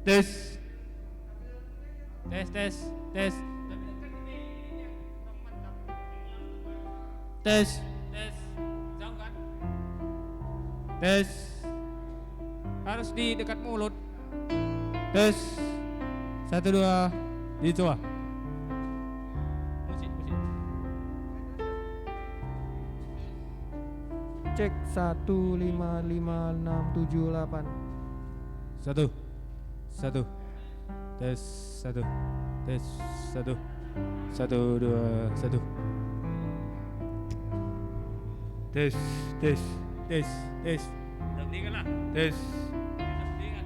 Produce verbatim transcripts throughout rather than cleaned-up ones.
Tes. Tes, tes, tes. Tes, tes. Jauh kan? Tes. Harus di dekat mulut. Tes. Satu, dua. Dicoba. Musik, musik. Cek, satu, lima, lima, enam, tujuh, delapan. Satu. Satu. Tes, satu. Tes, satu. Satu, dua, satu. Tes, tes. Tes, tes. Udah mendingan lah. Tes. Udah mendingan.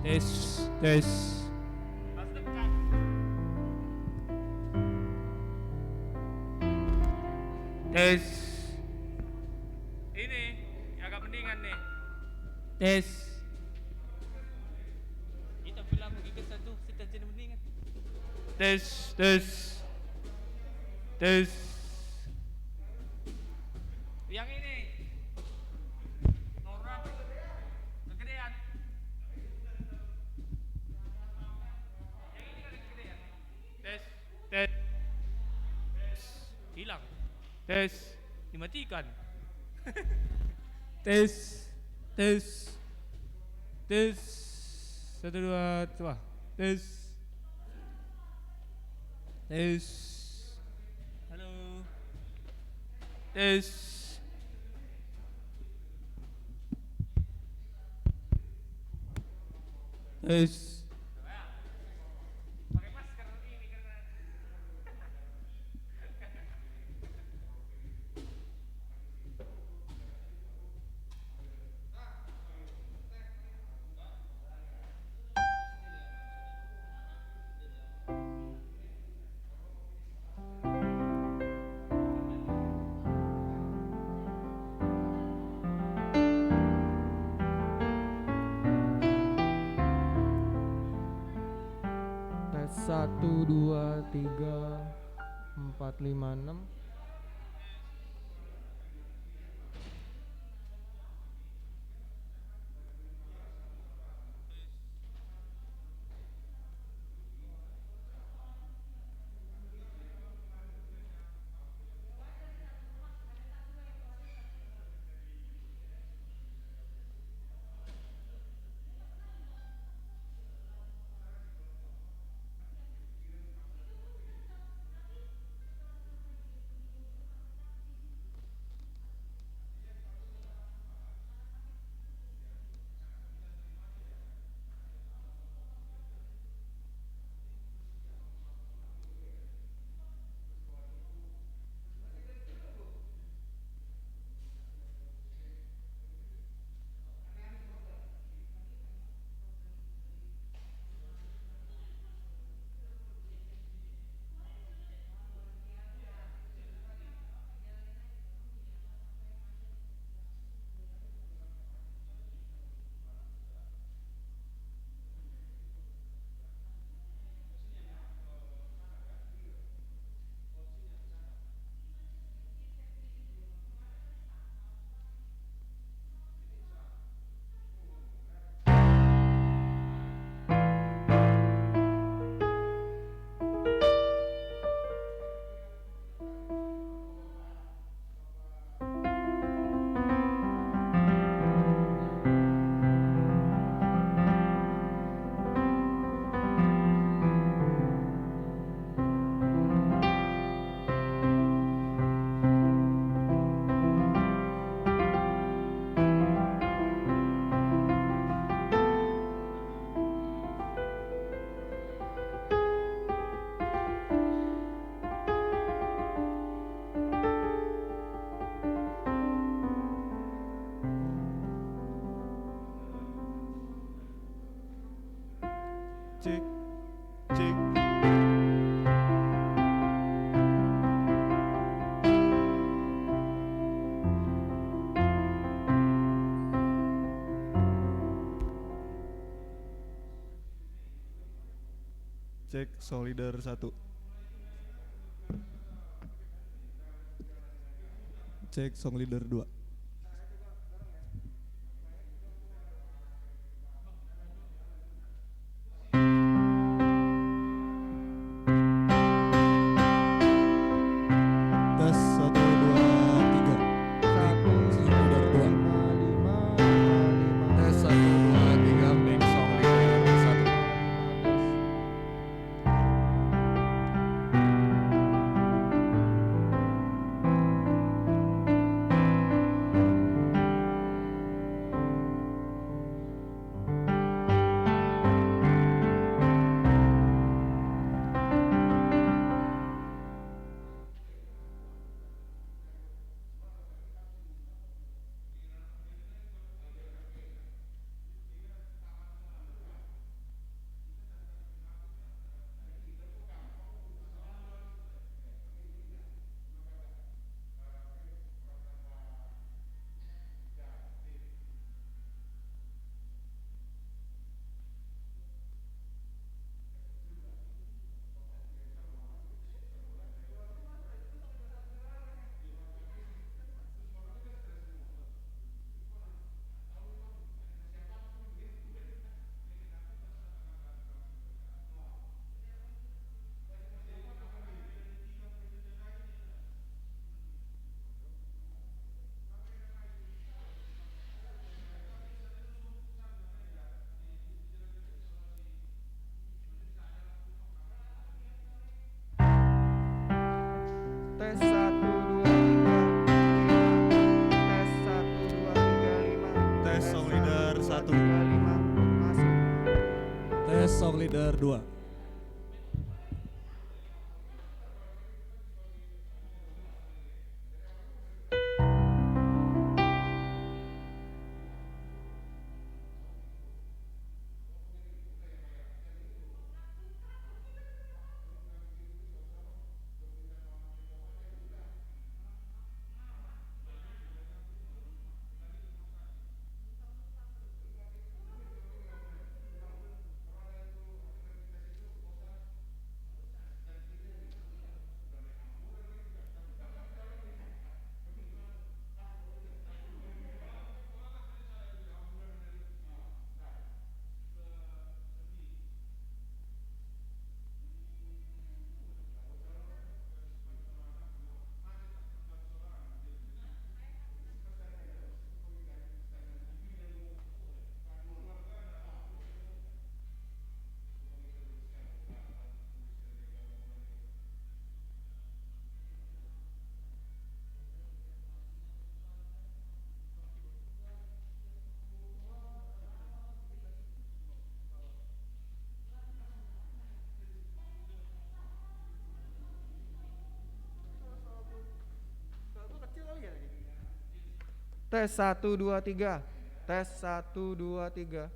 Tes, tes. Pas dekat. Tes. Ini, agak mendingan nih. Tes. Kita pula pergi ke satu, kita jadi mendingan. Tes, tes. Tes. Yang ini. Norak. Kegedean. Yang ini kan kegedean. Tes, tes. Hilang. Tes. Dimatikan. Tes, tes, tes. Satu, dua, coba. Tes. Tes. Halo. Tes. Tes. Tes, satu, dua, tiga, empat, lima, enam. Cek, cek. Cek, song leader satu. Cek, song leader dua. Tes song leader satu. Tes song leader dua. Tes satu, dua, tiga. Tes satu, dua, tiga.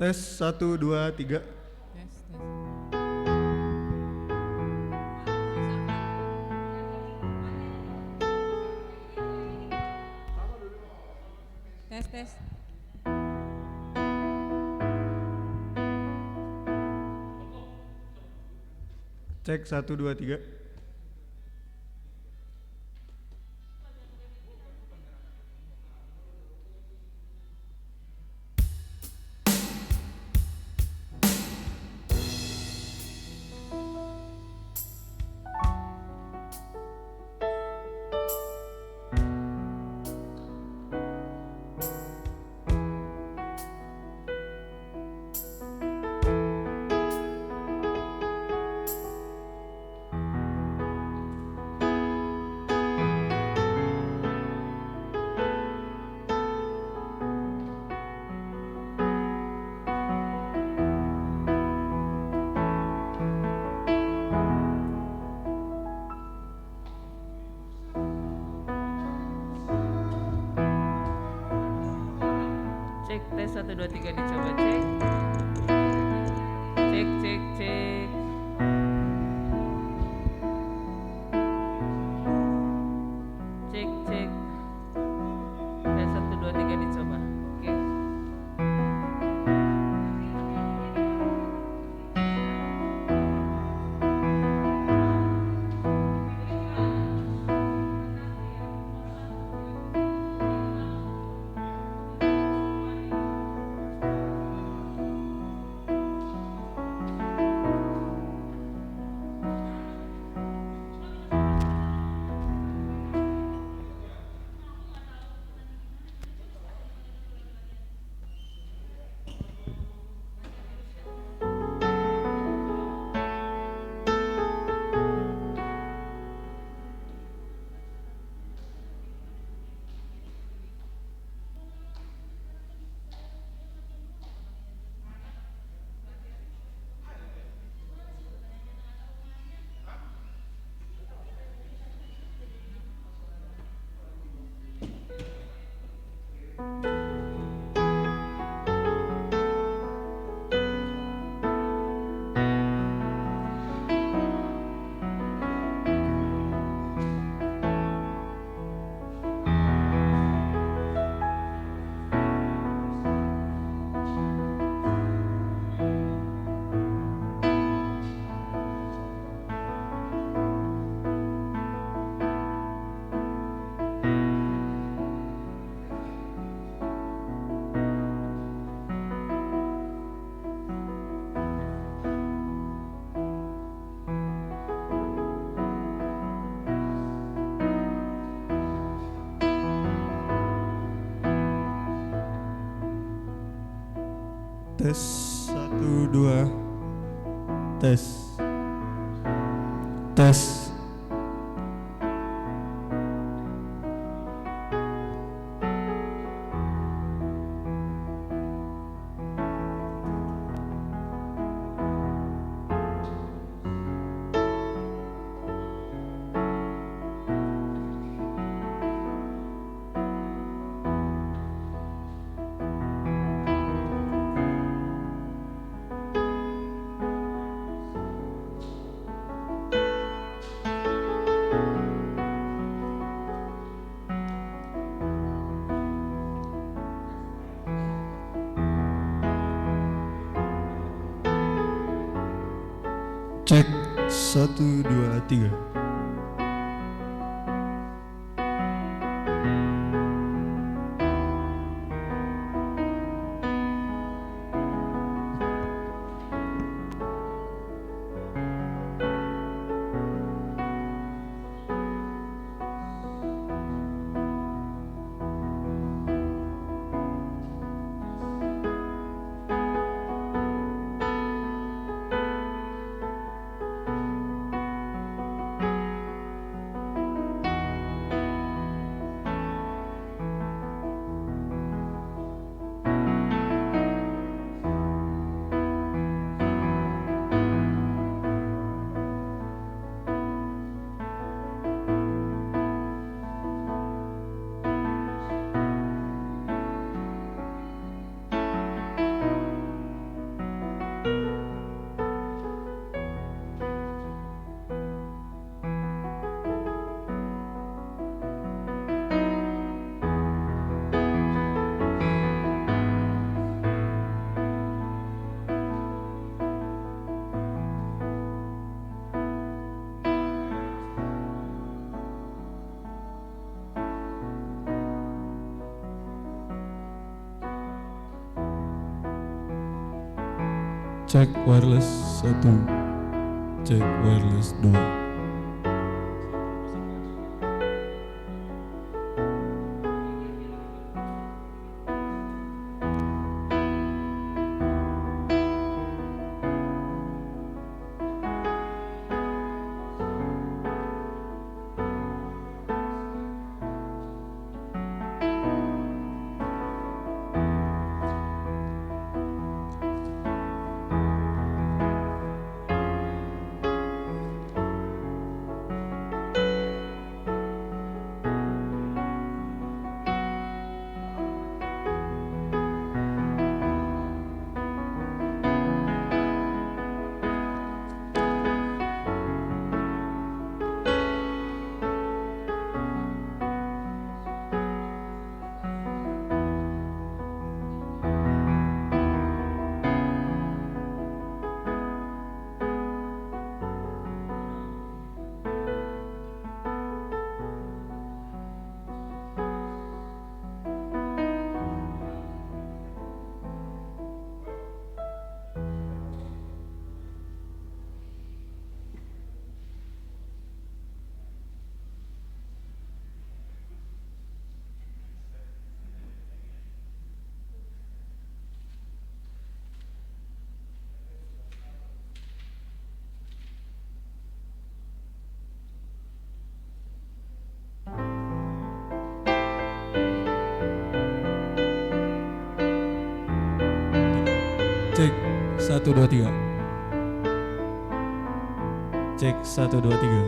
Tes, satu, dua, tiga. Tes, tes. Tes, tes. Cek, satu, dua, tiga. Cek, tes, satu, dua, tiga, dicoba, cek. Cek, cek, cek. Cek, cek. Tes, satu, dua, tiga, dicoba. Oke. Tes, satu, dua. Tes. Tes. Cek, satu, dua, tiga. Cek wireless satu, cek wireless dua. Cek, satu, dua, tiga. Cek, satu, dua, tiga.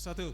Satu.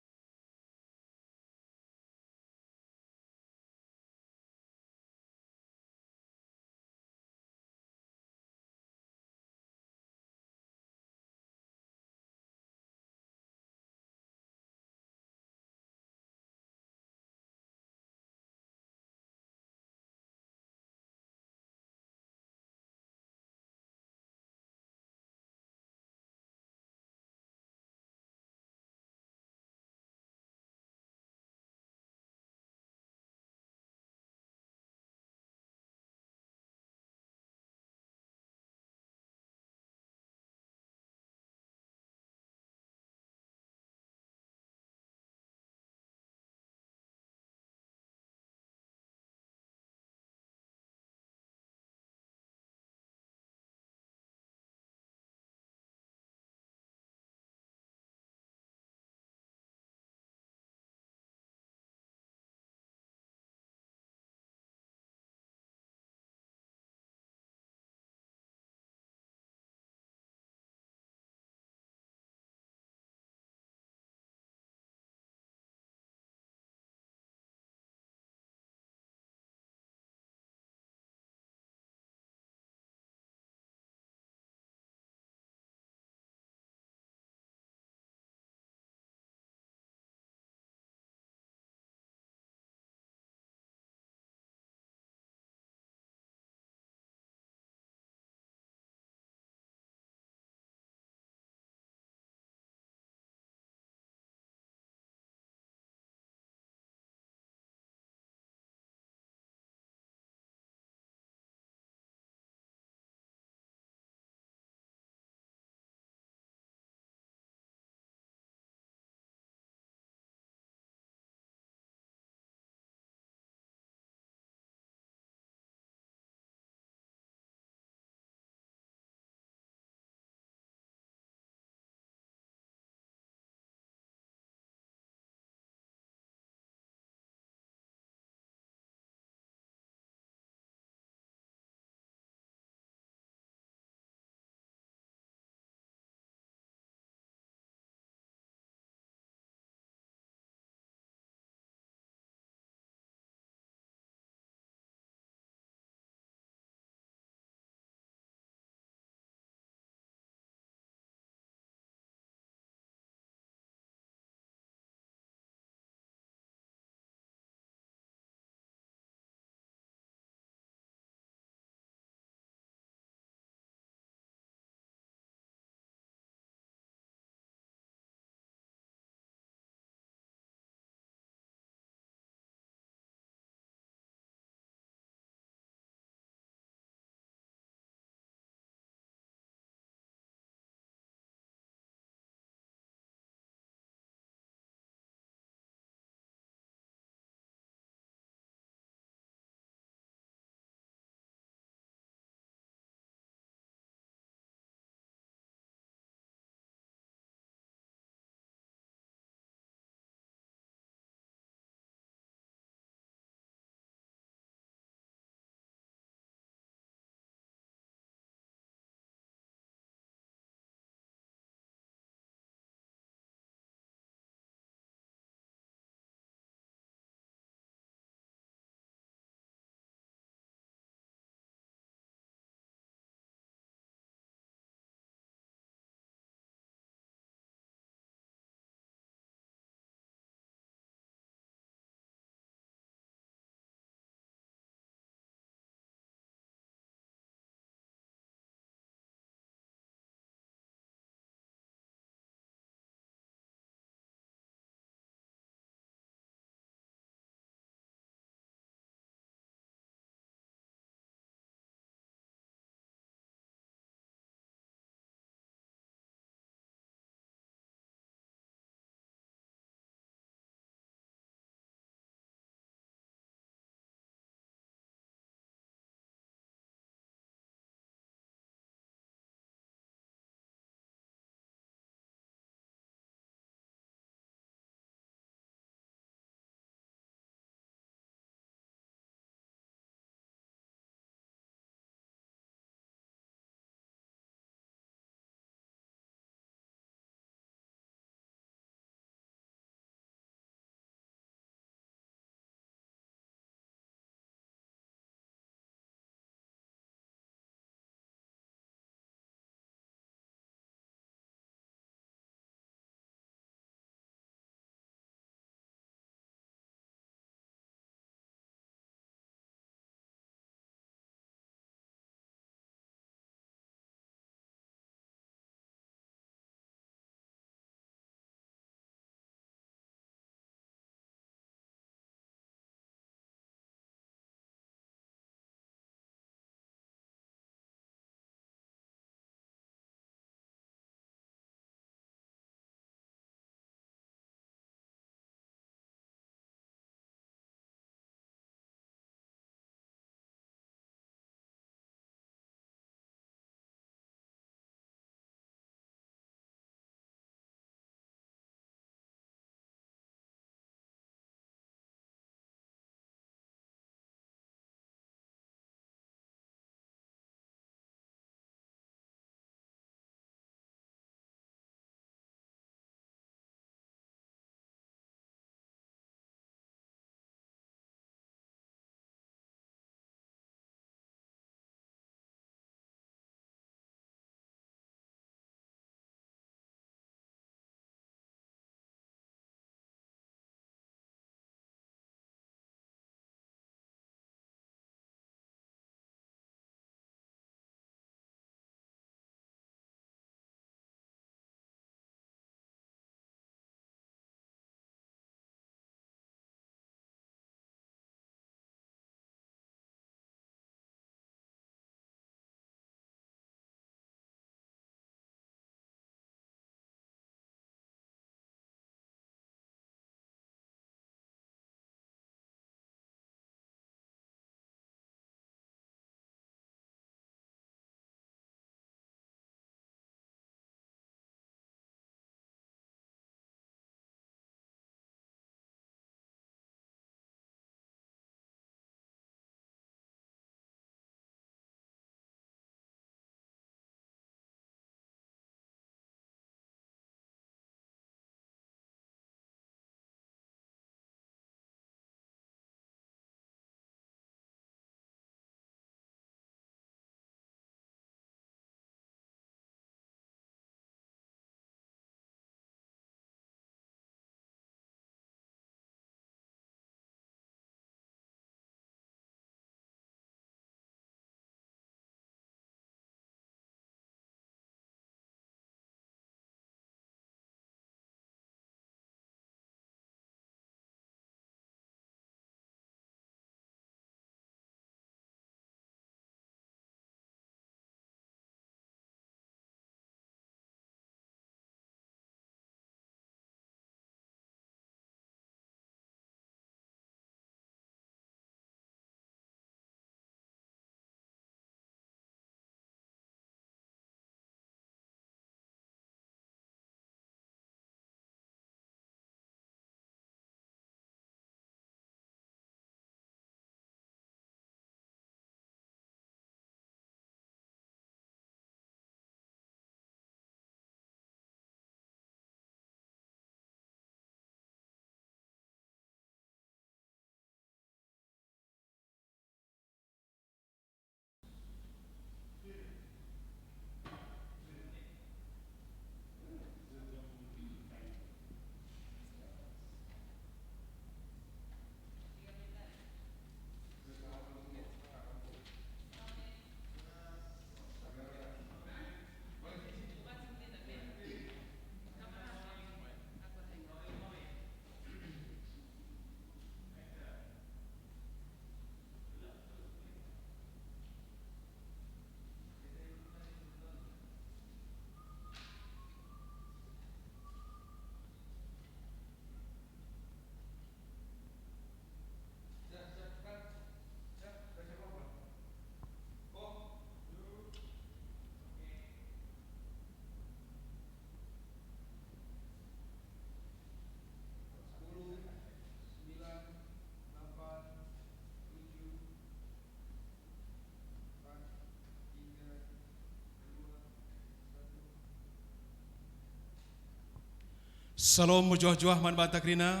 Salom mejuah-juah man banta kerina,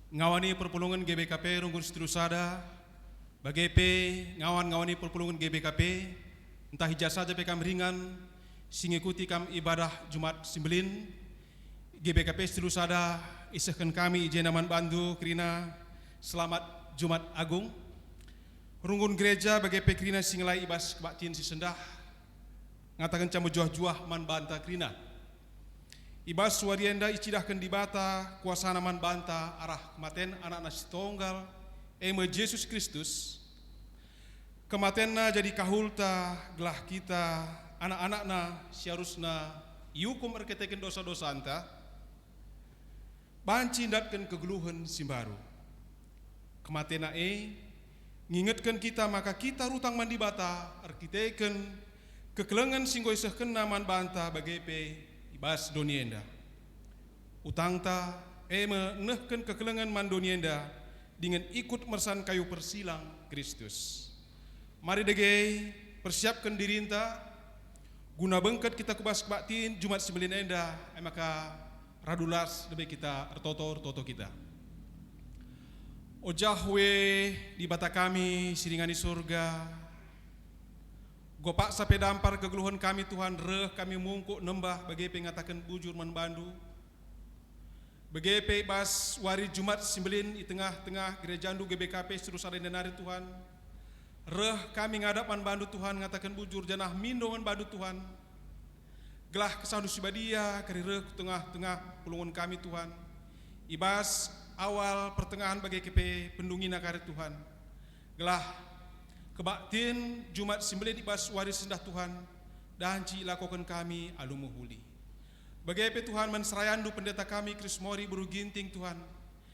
ngawani perpulungen G B K P runggun si telu sada, bage pe ngawan ngawani perpulungen G B K P, ntah i ja saja pe kam ringan, si ngikuti kam ibadah Jumat si Mbelin, G B K P si telu sada isehken kami i jenda man bandu kerina, selamat Jumat Agung. Runggun gereja bage pe kerina si ngelai i bas kebaktin si sendah, ngatakenca mejuah-juah man banta kerina. I bas wari enda icidahken Dibata kuasaNa man banta arah kematen AnakNa si tonggal, e me Jesus Kristus. KematenNa jadi kahulta gelah kita, anak-anakNa, si arusna iukum erkiteken dosa-dosanta, banci ndatken kegeluhen si mbaru. KematenNa e ngingetken kita maka kita rutang man Dibata erkiteken kekelengen si enggo isehkenNa man banta bage pe i bas doni enda. Utangta e me nehken kekelengen man doni enda dingen ikut mersan kayu persilang Kristus. Mari dage persiapken dirinta guna bengket kita ku bas kebaktin Jumat si Mbelin enda, e maka radu las lebe kita ertoto, ertoto kita. O Jahwe, Dibata kami si ringan i Surga, enggo paksa pe dampar kegeluhen kami, Tuhan, reh kami mungkuk nembah bage pe ngataken bujur man bandu. Bage pe i bas wari Jumat si Mbelin i tengah-tengah gerejandu G B K P si telu sada enda nari, Tuhan, reh kami ngadap man bandu, Tuhan, ngataken bujur janah mindo man bandu, Tuhan. Gelah KesahNdu si Badia kari reh ku tengah-tengah pulungen kami, Tuhan, i bas awal, pertengahen bage pe pendungina kari, Tuhan. Gelah kebaktin Jumat si Mbelin i bas wari sendah, Tuhan, danci ilakoken kami alu mehuli. Bage pe, Tuhan, man serayanNdu pendeta kami Krismori beru Ginting, Tuhan,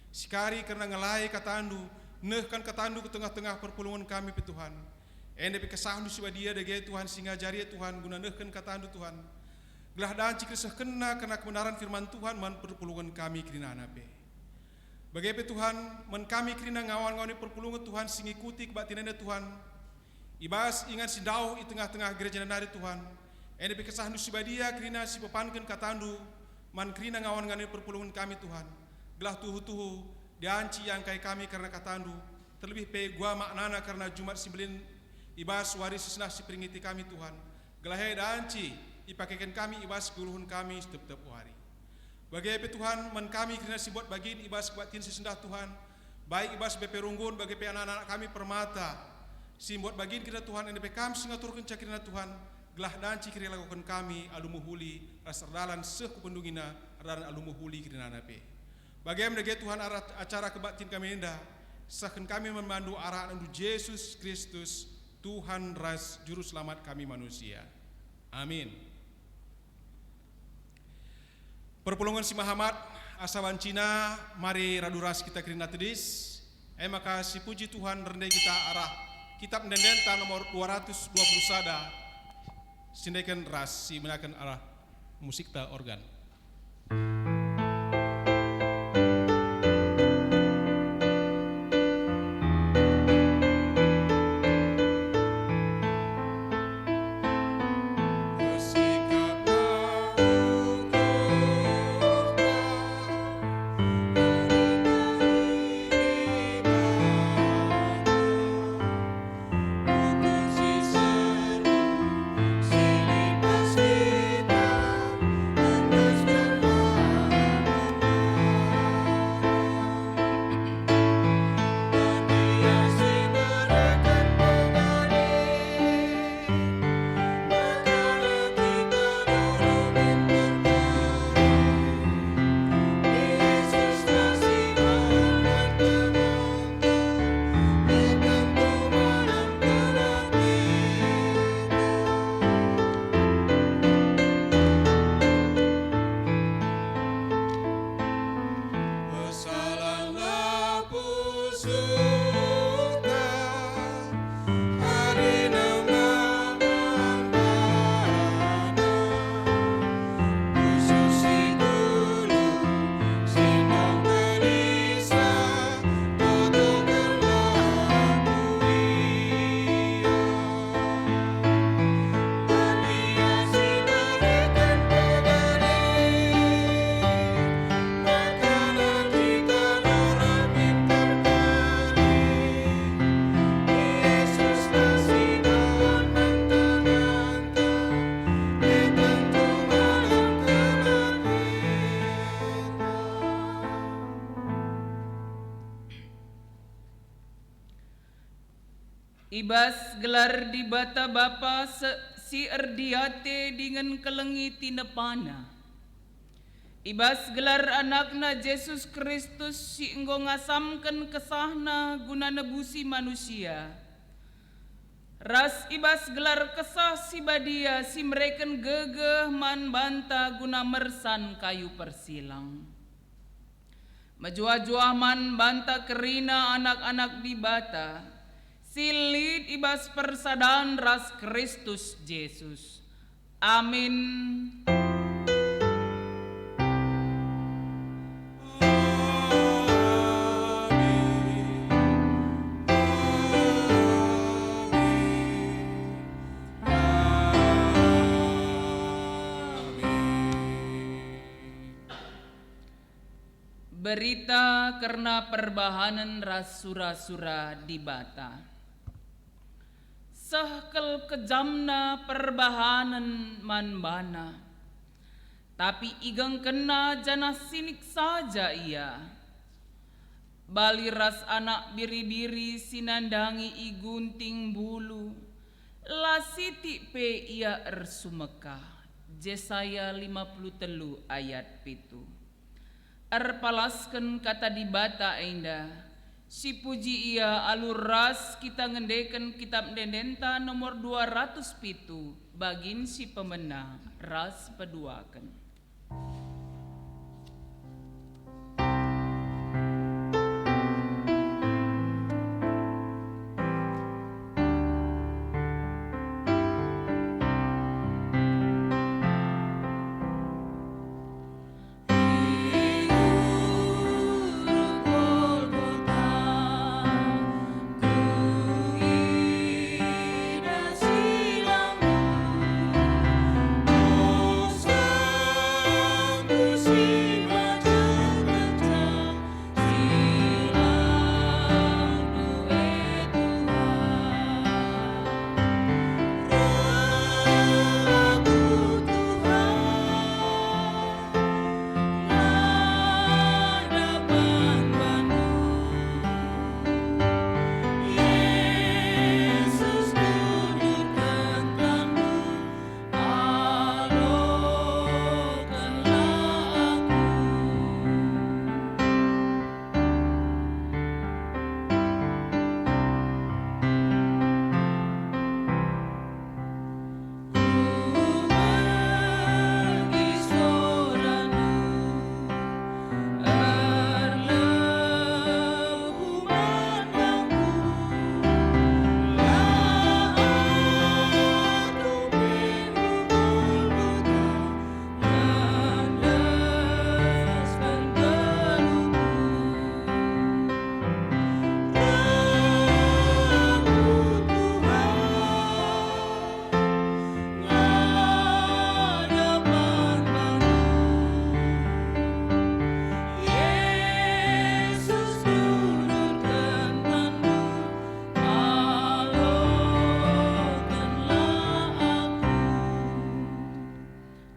si kari kerna ngelai kataNdu, nehken kataNdu ku tengah-tengah perpulungen kami pe, Tuhan. Enda pe KesahNdu si Badia dage, Tuhan, si ngajari, Tuhan, guna nehken kataNdu, Tuhan. Gelah danci kerisehkenna kerna kebenaran firman Tuhan man perpulungen kami kerinana pe. Bage pe, Tuhan, man kami kerina ngawan-ngawani perpulungen, Tuhan, si ngikuti kebaktin enda, Tuhan, i bas ingan si ndauh i tengah-tengah gereja nari, Tuhan. Enda pe KesahNdu si Badia kerina si pepanken kataNdu man kerina ngawan-ngawani perpulungen kami, Tuhan. Gelah tuhu-tuhu dianci iangkai kami kerna kataNdu, terlebih pe gua maknana kerna Jumat si Mbelin i bas wari si sendah si peringiti kami, Tuhan. Gelah e danci ipakeken kami i bas kegeluhen kami si tep-tep wari. Bage pe, Tuhan, man kami kerina si mbuat bagin i bas kebaktin si sendah, Tuhan, baik i bas B P Runggun, bage pe anak-anak kami Permata, si mbuat bagin kerina, Tuhan, enda pe Kam si ngaturkenca kerina, Tuhan, gelah danci kerilakoken kami alu mehuli ras erdalan seh ku pendungina erdalan alu mehuli kerinana pe. Bage me dage, Tuhan, arah acara kebaktin kami enda, sehken kami man bandu arah AnakNdu Jesus Kristus, Tuhan ras Juru Selamat kami manusia. Amin. Perpulungen si mehamat, asa bancina mari radu ras kita kerina tedis, e maka sipuji Tuhan rende kita arah Kitab Ende-endenta nomor dua ratus dua puluh sada, sindeken ras si menaken arah musikta organ. I bas gelar Dibata Bapa se-, si erdiate dingen kelengi tinepaNa. I bas gelar AnakNa Jesus Kristus si enggo ngasamken kesahNa guna nebusi manusia, ras i bas gelar Kesah Si Badia si mereken gegeh man banta guna mersan kayu persilang. Mejuah-juah man banta kerina anak-anak Dibata si lit i bas persadan ras Kristus Jesus. Amin. Berita kerna perbahanen ras sura-sura Dibata. Seh kal kejamna perbahanen man bana, tapi igengkenna janah sinik saja ia. Bali ras anak biri-biri si nandangi i gunting bulu, la sitik pe ia ersumekah. Jesaya lima puluh telu ayat pitu. Erpalasken Kata Dibata enda, sipuji ia alu ras kita ngendeken Kitap Ende-endenta nomor dua ratus pitu, bagin si pemena ras peduaken.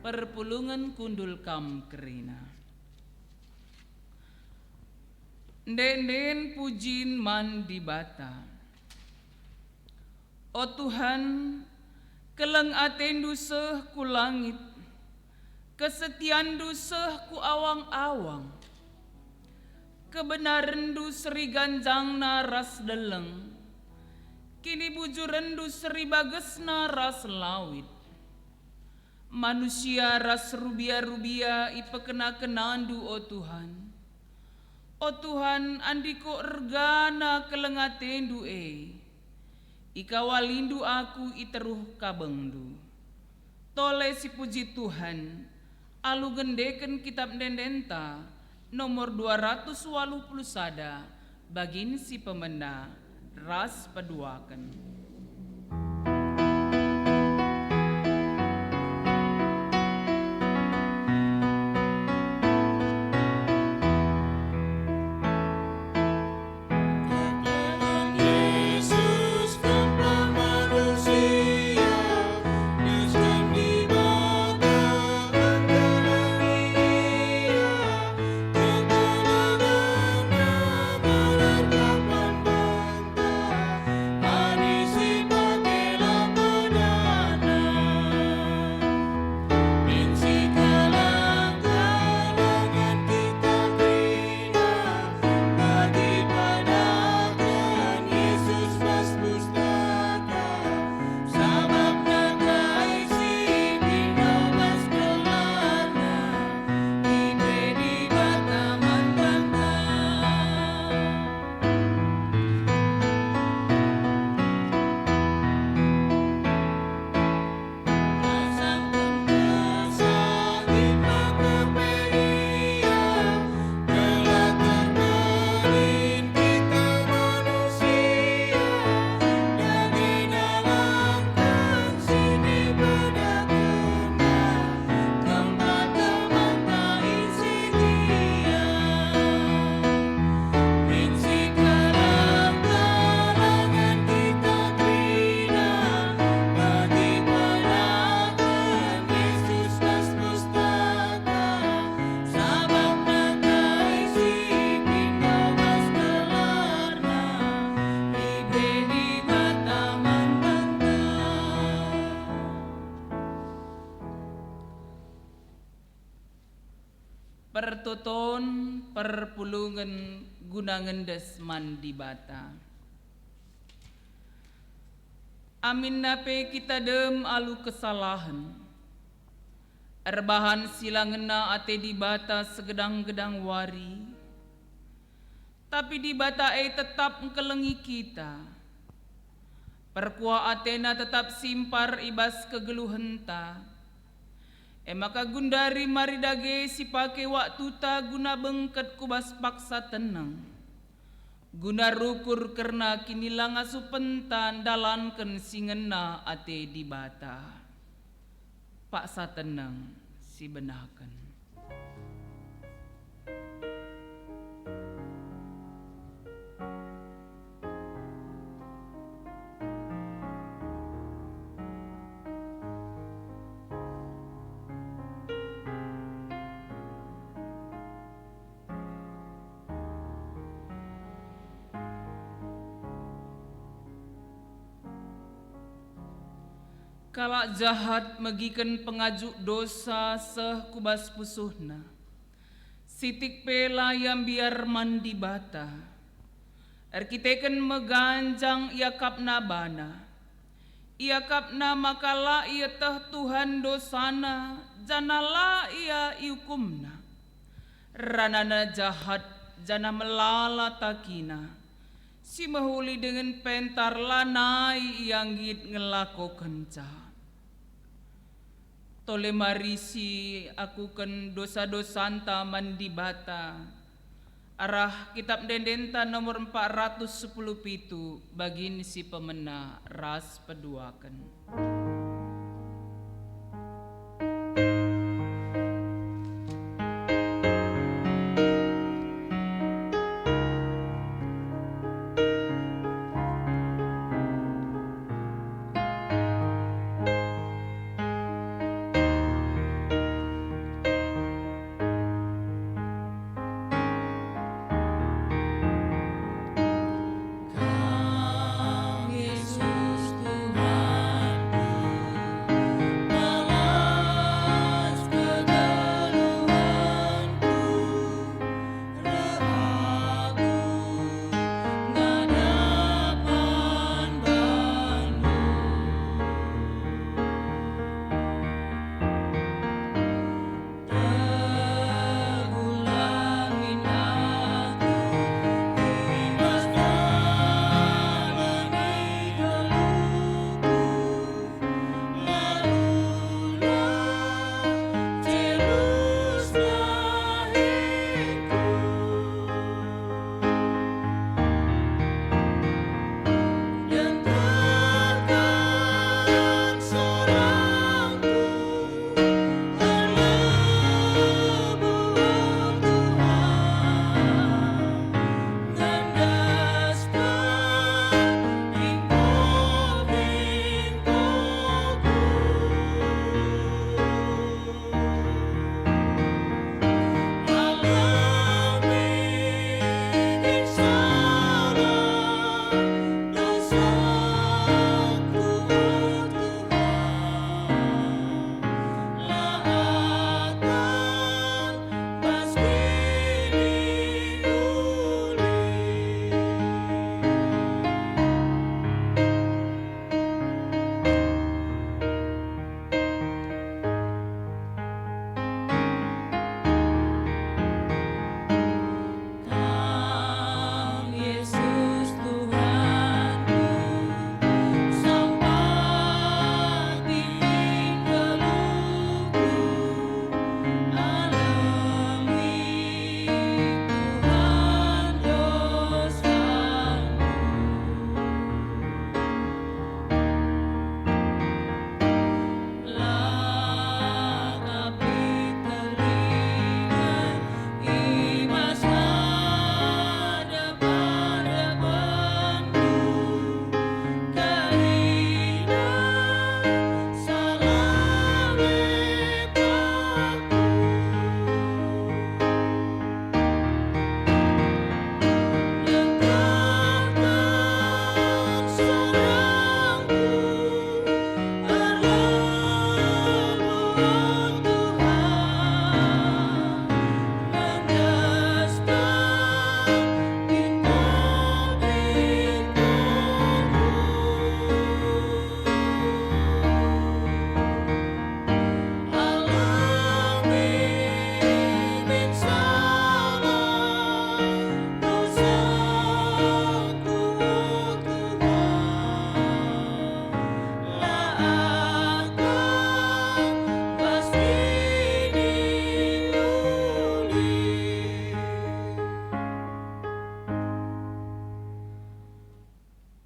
Perpulungen kundul kam kerina. Ende-enden pujin man Dibata. O Tuhan, keleng atendu seh ku langit, kesetianndu seh ku awang-awang. Kebenarenndu seri ganjangna ras deleng, kinibujurenndu seri bagesna ras lawit. Manusia ras rubia-rubia ipekena-kenandu, o Tuhan. O Tuhan, andiko ergana keleng atendu e, ikawalindu aku i teruh kabengndu. Tole sipuji Tuhan, alu ngendeken Kitap Ende-endenta nomor dua ratus waluh puluh sada, bagin si pemena ras peduaken. Toton perpulungen guna ngendes man Dibata. Aminna pe kita dem alu kesalahen, erbahan si la ngena ate Dibata segedang-gedang wari, tapi Dibata e tetap engkelengi kita. Perkuah ateNa tetap simpar i bas kegeluhenta. E maka gundari mari dage sipake waktuta guna bengket ku bas paksa teneng, guna rukur kerna kinilangasupenNa ndalanken si ngena ate Dibata. Paksa teneng si benaken. Kalak jahat megiken pengajuk dosa seh ku bas pusuhna. Sitik pe la ia mbiar man Dibata. Erkiteken meganjang iakapna bana. Iakapna maka la ieteh Tuhan dosana, janah la ia iukumna. Ranana jahat janah melala takina. Si mehuli dingen pentar lanai ia nggit ngelakokenca. Tole mari siakuken dosa-dosanta man Dibata, arah Kitap Ende-endenta nomor empat ratus sepuluh pitu, bagin si pemena ras peduaken. Kam Jesus Tuhanku,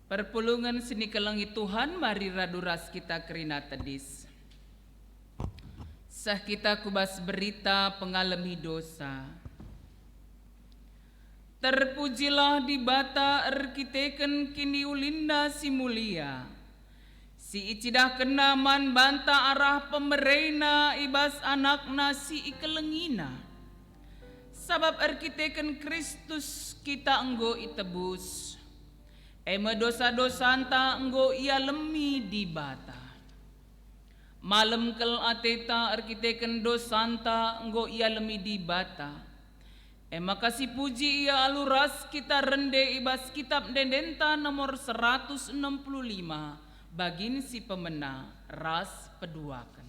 Perpulungen si nikelengi Tuhan, mari radu ras kita kerina tedis. Seh kita ku bas berita pengalemi dosa. Terpujilah Dibata erkiteken kiniulinNa si mulia, si icidahkenNa man banta arah pemereNa i bas AnakNa si ikelengiNa. Sabap erkiteken Kristus kita enggo itebus, e me dosa-dosanta enggo ialemi Dibata. Malem kal ateta erkiteken dosanta enggo ialemi Dibata. E maka sipuji Ia alu ras kita rende i bas Kitap Ende-endenta nomor seratus enem puluh lima, bagin si pemena ras peduaken.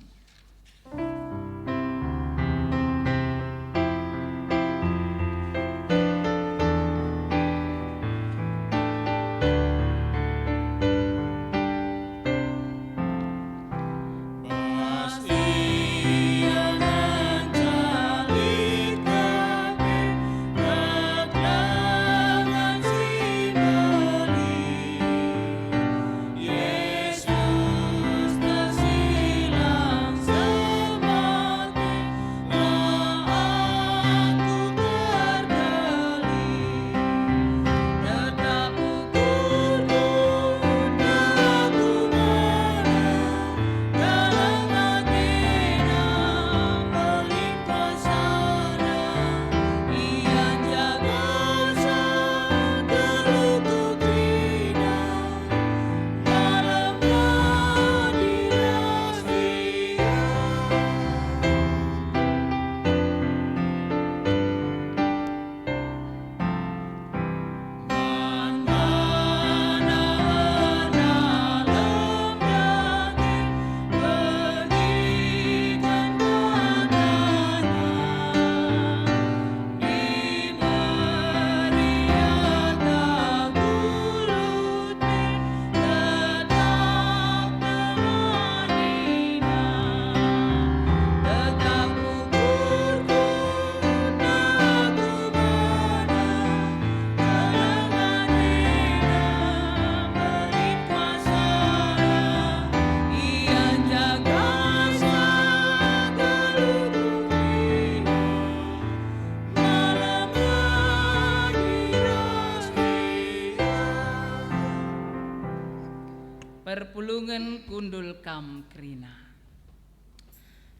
Perpulungen kundul kam kerina.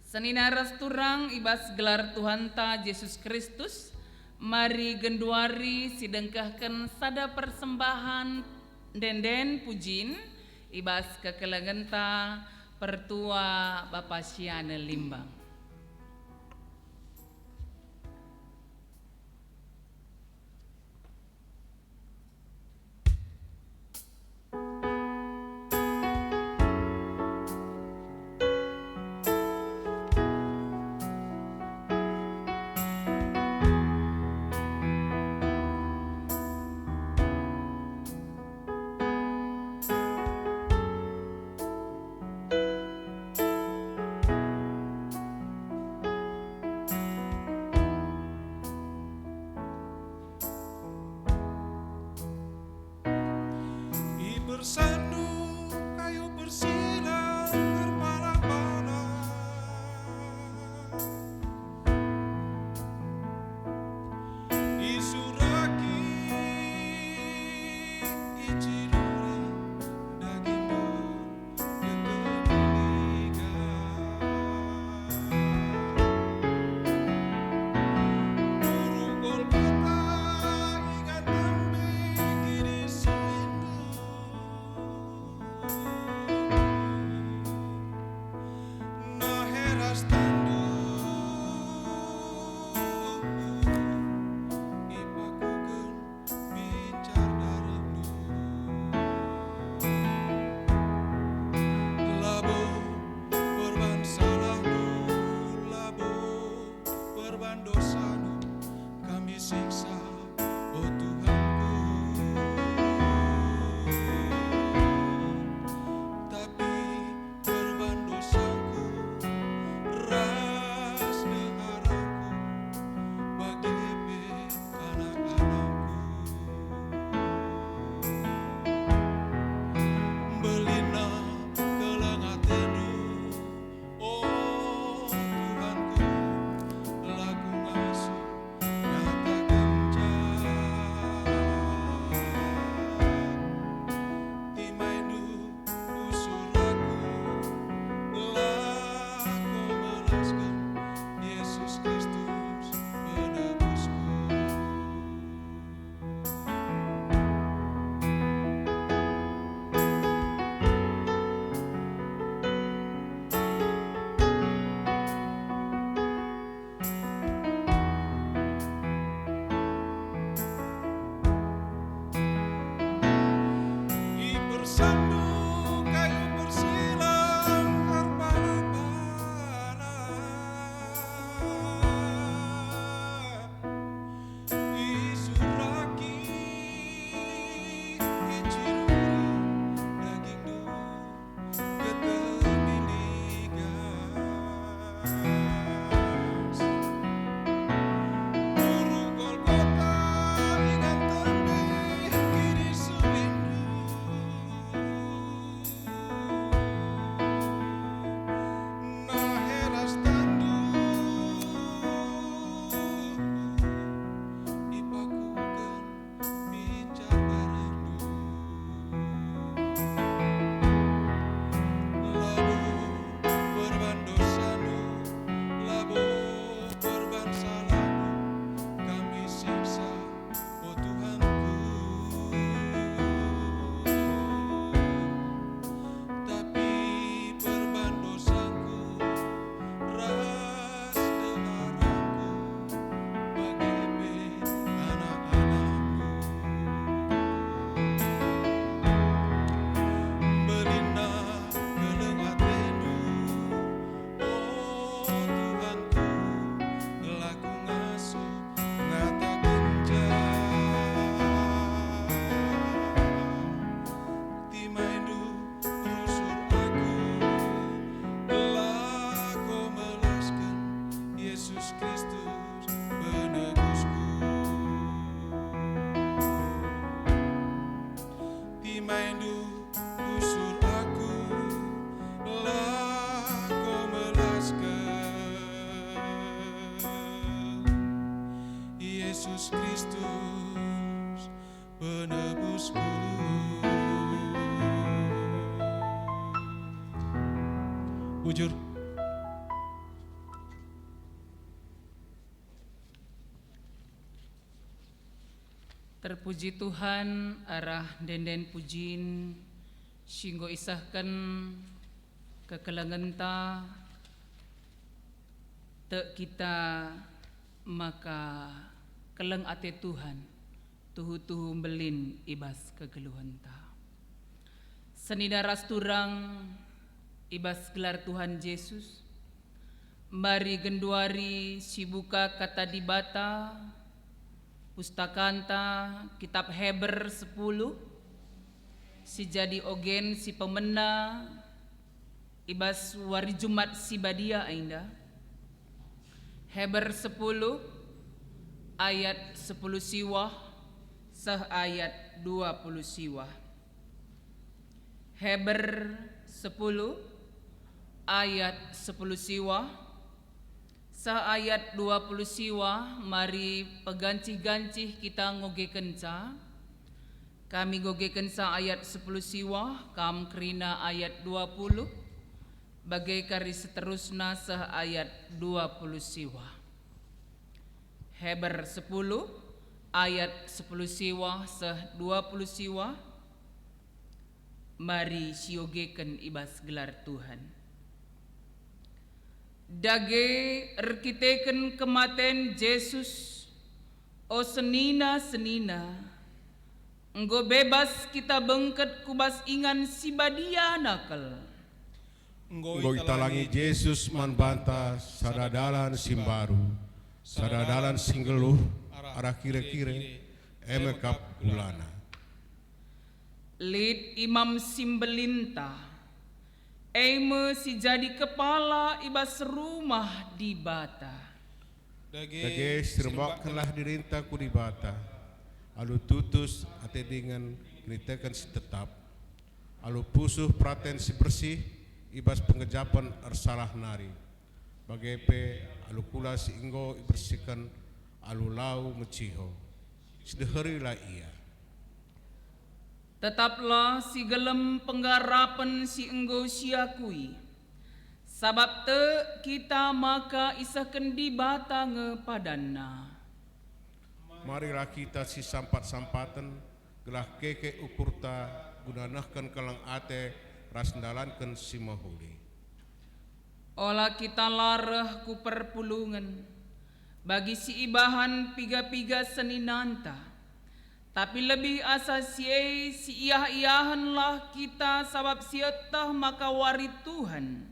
Senina ras turang i bas gelar Tuhanta Jesus Kristus, mari genduari sidengkehken sada persembahen ende-enden pujin i bas kekelengenta Pertua Bapa Siane Limbang. Ipersandu kayu persilang erpala-pala. Isuraki, iciruri dagingNdu. Bincar darehNdu. Sandu kayu persilang erpala-pala, isuraki, iciruri dagingndu, getem iligas. Guru Golgota, ingan tembih kiniselindu. Nahe ras tandu ipakuken bicar barandu. Labo perban dosandu, labo perban salahku, kami siksa, o Tuhanku. Tapi perban dosaku ras ndeharangku, bage pe anak-anakmu. Mbelinna keleng atendu, o Tuhanku, la kungasup ngatakenca. Timaindu rusur aku, lako melasken Yesus Kristus penebusku. Timaindu rusur aku, lako melasken Yesus Kristus penebusku. Bujur. Terpuji Tuhan arah ende-enden pujin si enggo isehken kekelengenta, tek kita maka keleng ate Tuhan tuhu-tuhu mbelin i bas kegeluhenta. Senina ras turang i bas gelar Tuhan Jesus, mari genduari sibuka Kata Dibata, pustakanta, Kitap Heber sepuluh, si jadi ogen si pemena i bas wari Jumat si badia enda. Heber sepuluh ayat sepuluh siwah seh ayat dua puluh siwah. Heber sepuluh ayat sepuluh siwah seh ayat dua puluh siwah, mari pegancih-gancih kita ngogekenca. Kami ngogekenca ayat sepuluh siwah, kam kerina ayat dua puluh, bage kari seterusna seh ayat dua puluh siwah. Heber sepuluh ayat sepuluh siwah seh dua puluh siwah. Mari siogeken i bas gelar Tuhan. Dage erkiteken kematen Jesus, o senina-senina, enggo bebas kita bengket ku bas ingan si badia kal. Enggo italangi Jesus man banta sada dalan si mbaru, sada dalan si nggeluh arah kire-kire, e me kap gulana. Lit Imam si Mbelinta, e me si jadi kepala i bas Rumah Dibata. Dage, sirembakenlah dirinta ku Dibata, alu tutus ate dingen kiniteken si tetap, alu pusuh peraten si bersih i bas penggejapen ersalah nari, bage pe alu kula si enggo ibersihken alu lau meciho. Sideherilah ia. Tetaplah sigelem penggarapen si enggo siakui, sabap tek kita maka isehken Dibata nge padanNa. Marilah kita sisampat-sampaten, gelah keke ukurta guna nehken keleng ate ras ndalanken si mehuli. Ola kita la reh ku perpulungen, bagi si ibahan piga-piga seninanta, Tapi lebih asa si e, si iah-iahenlah kita, sabap sieteh maka wari Tuhan,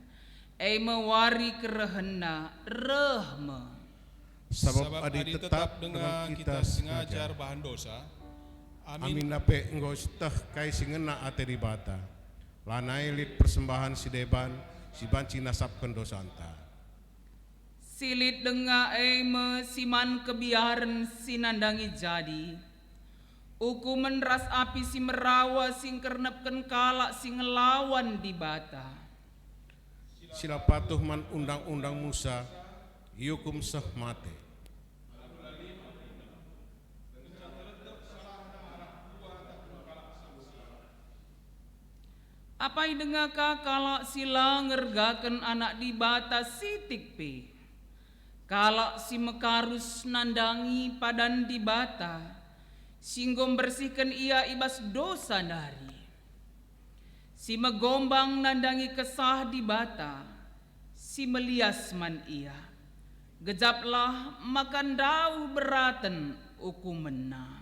e me wari kerehenNa, reh me. Sabap adi tetap denga kita sengaja erbahan dosa, aminna pe enggo sieteh kai si ngena ate Dibata, lanai lit persembahen si deban si banci nasapken dosanta. Si lit denga e me si man kebiaren si nandangi jadi, ukumen ras api si merawa si ngkernepken kalak si ngelawan Dibata. Si la patuh man Undang-undang Musa iukum seh mate. Apai denga ka kalak si la ngergaken Anak Dibata sitik pe? Kalak si mekarus nandangi padan Dibata, si enggo mbersihken ia i bas dosa nari. Si megombang nandangi Kesah Dibata, si melias man ia. Gejaplah maka ndauh beraten ukumenna.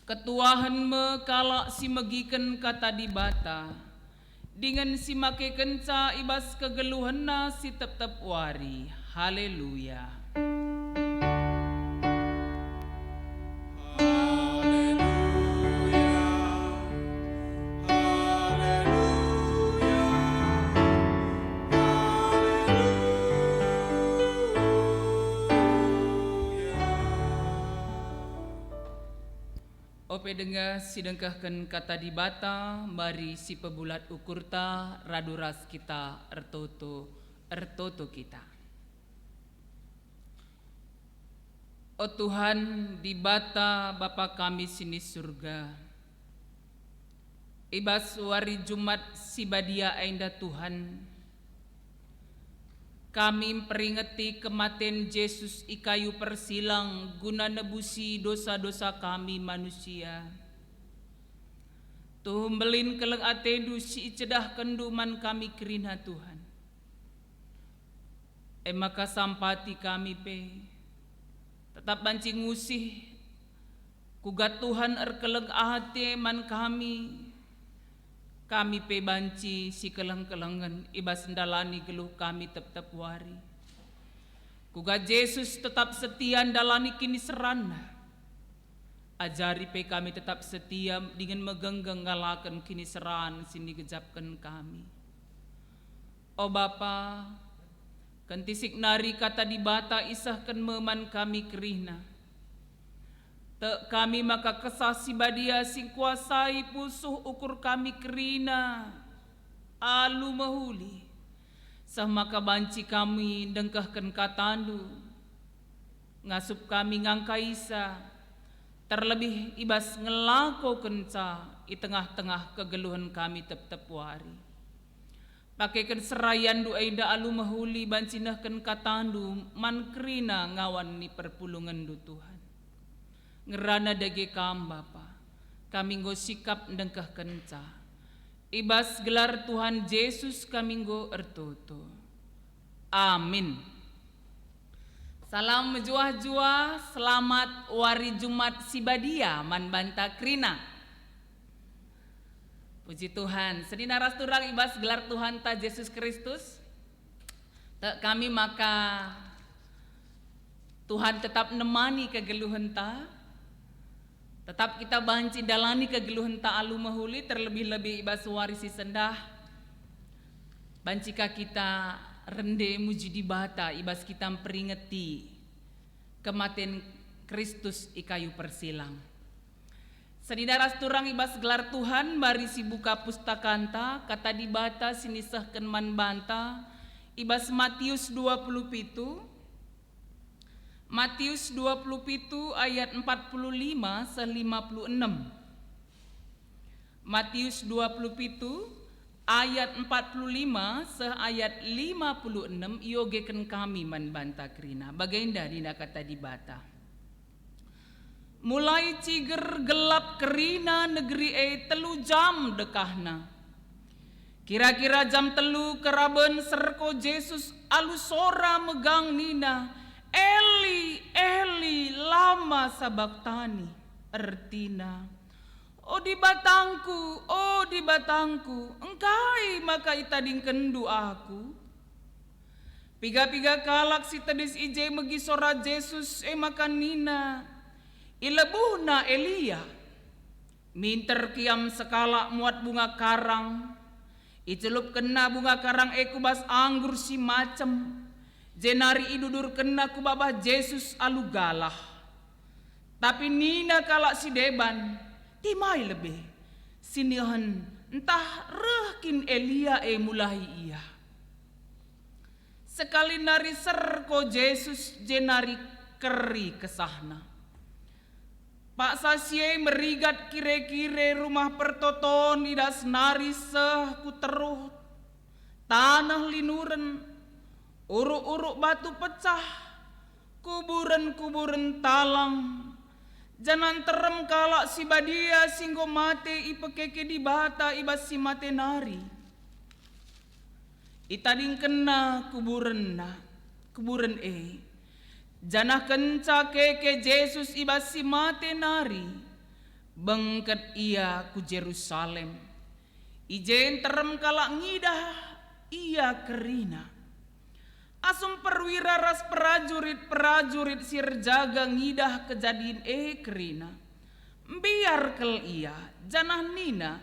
Ketuahen me kalak si megiken Kata Dibata, dingen si makekenca i bas kegeluhenna si tep-tep wari. Haleluya! Haleluya, haleluya, haleluya. Ope denga si dengkehken Kata Dibata, mari sipebulat ukurta radu ras kita ertoto, ertoto kita. O Tuhan, Dibata Bapa kami si ni Surga, i bas wari Jumat si badia enda, Tuhan, kami mperingeti kematen Jesus i kayu persilang guna nebusi dosa-dosa kami manusia. Tuhu mbelin keleng ateNdu si icidahkenNdu man kami kerina, Tuhan. E maka sampati kami pe, tetap banci ngusih, kuga Tuhan erkeleng ate man kami, kami pe banci sikeleng-kelengen i bas ndalani geluh kami tep-tep wari. Kuga Jesus tetap setia ndalani kiniseranNa. Ajari pe kami tetap setia dingen megenggeng ngalaken kiniseran si nigejapken kami. O Bapa, kentisik nari Kata Dibata isehken me man kami kerina. Tek kami maka Kesah Si Badia si ngkuasai pusuh ukur kami kerina alu mehuli, seh maka banci kami ndengkehken KataNdu, ngasup kami ngangkaisa, terlebih i bas ngelakokenca i tengah-tengah kegeluhen kami tep-tep wari. Pakeken serayanNdu enda alu mehuli banci nehken KataNdu man kerina ngawan ni perpulungenNdu, Tuhan. Ngerana dage Kam, Bapa, kami enggo sikap ndengkehkenca. I bas gelar Tuhan Jesus kami enggo ertoto. Amin. Salam mejuah-juah, selamat wari Jumat si badia man banta kerina. Puji Tuhan, senina ras turang i bas gelar Tuhanta Jesus Kristus. Tek kami maka Tuhan tetap nemani kegeluhenta, tetap kita banci ndalani kegeluhenta alu mehuli, terlebih-lebih i bas wari si sendah. Banci ka kita rende muji Dibata i bas kita mperingeti kematen Kristus i kayu persilang. Senina ras turang i bas gelar Tuhan, mari sibuka pustakanta, Kata Dibata si nisehken man banta i bas Matius dua puluh pitu, Matius dua puluh pitu ayat empat puluh lima seh lima puluh enem. Matius dua puluh pitu ayat empat puluh lima seh ayat lima puluh enem iogeken kami man banta kerina. Bagenda nina Kata Dibata. Mulai ciger gelap kerina negeri e telu jam dekahna. Kira-kira jam telu keraben serko Jesus alu sora megang nina, "Eli, Eli, lama sabaktani?" Ertina, "O Dibatangku, o Dibatangku, engkai maka itadingkenndu aku?" Piga-piga kalak si tedis i je megi sora Jesus, e maka nina, "Ilebuhna Elia." Minter kiam sekalak muat bunga karang, icelupkenna bunga karang e ku bas anggur si macem, jenari idudurkenna ku babah Jesus alu galah. Tapi nina kalak si deban, "Timai lebe, sinehen ntah reh kin Elia e mulahi ia." Sekali nari serko Jesus jenari keri kesahna. Paksa si e merigat kire-kire Rumah Pertoton, idas nari seh ku teruh taneh linuren, uruk-uruk batu pecah, kuburen-kuburen talang, janah nterem kalak si badia si enggo mate ipekeke Dibata i bas si mate nari. Itadingkenna kuburenna, kuburen e, janah kenca keke Jesus i bas si mate nari, bengket ia ku Jerusalem. I je nterem kalak ngidah ia kerina. Asum perwira ras perajurit-perajurit si erjaga ngidah kejadin e kerina, mbiar kal ia, janah nina,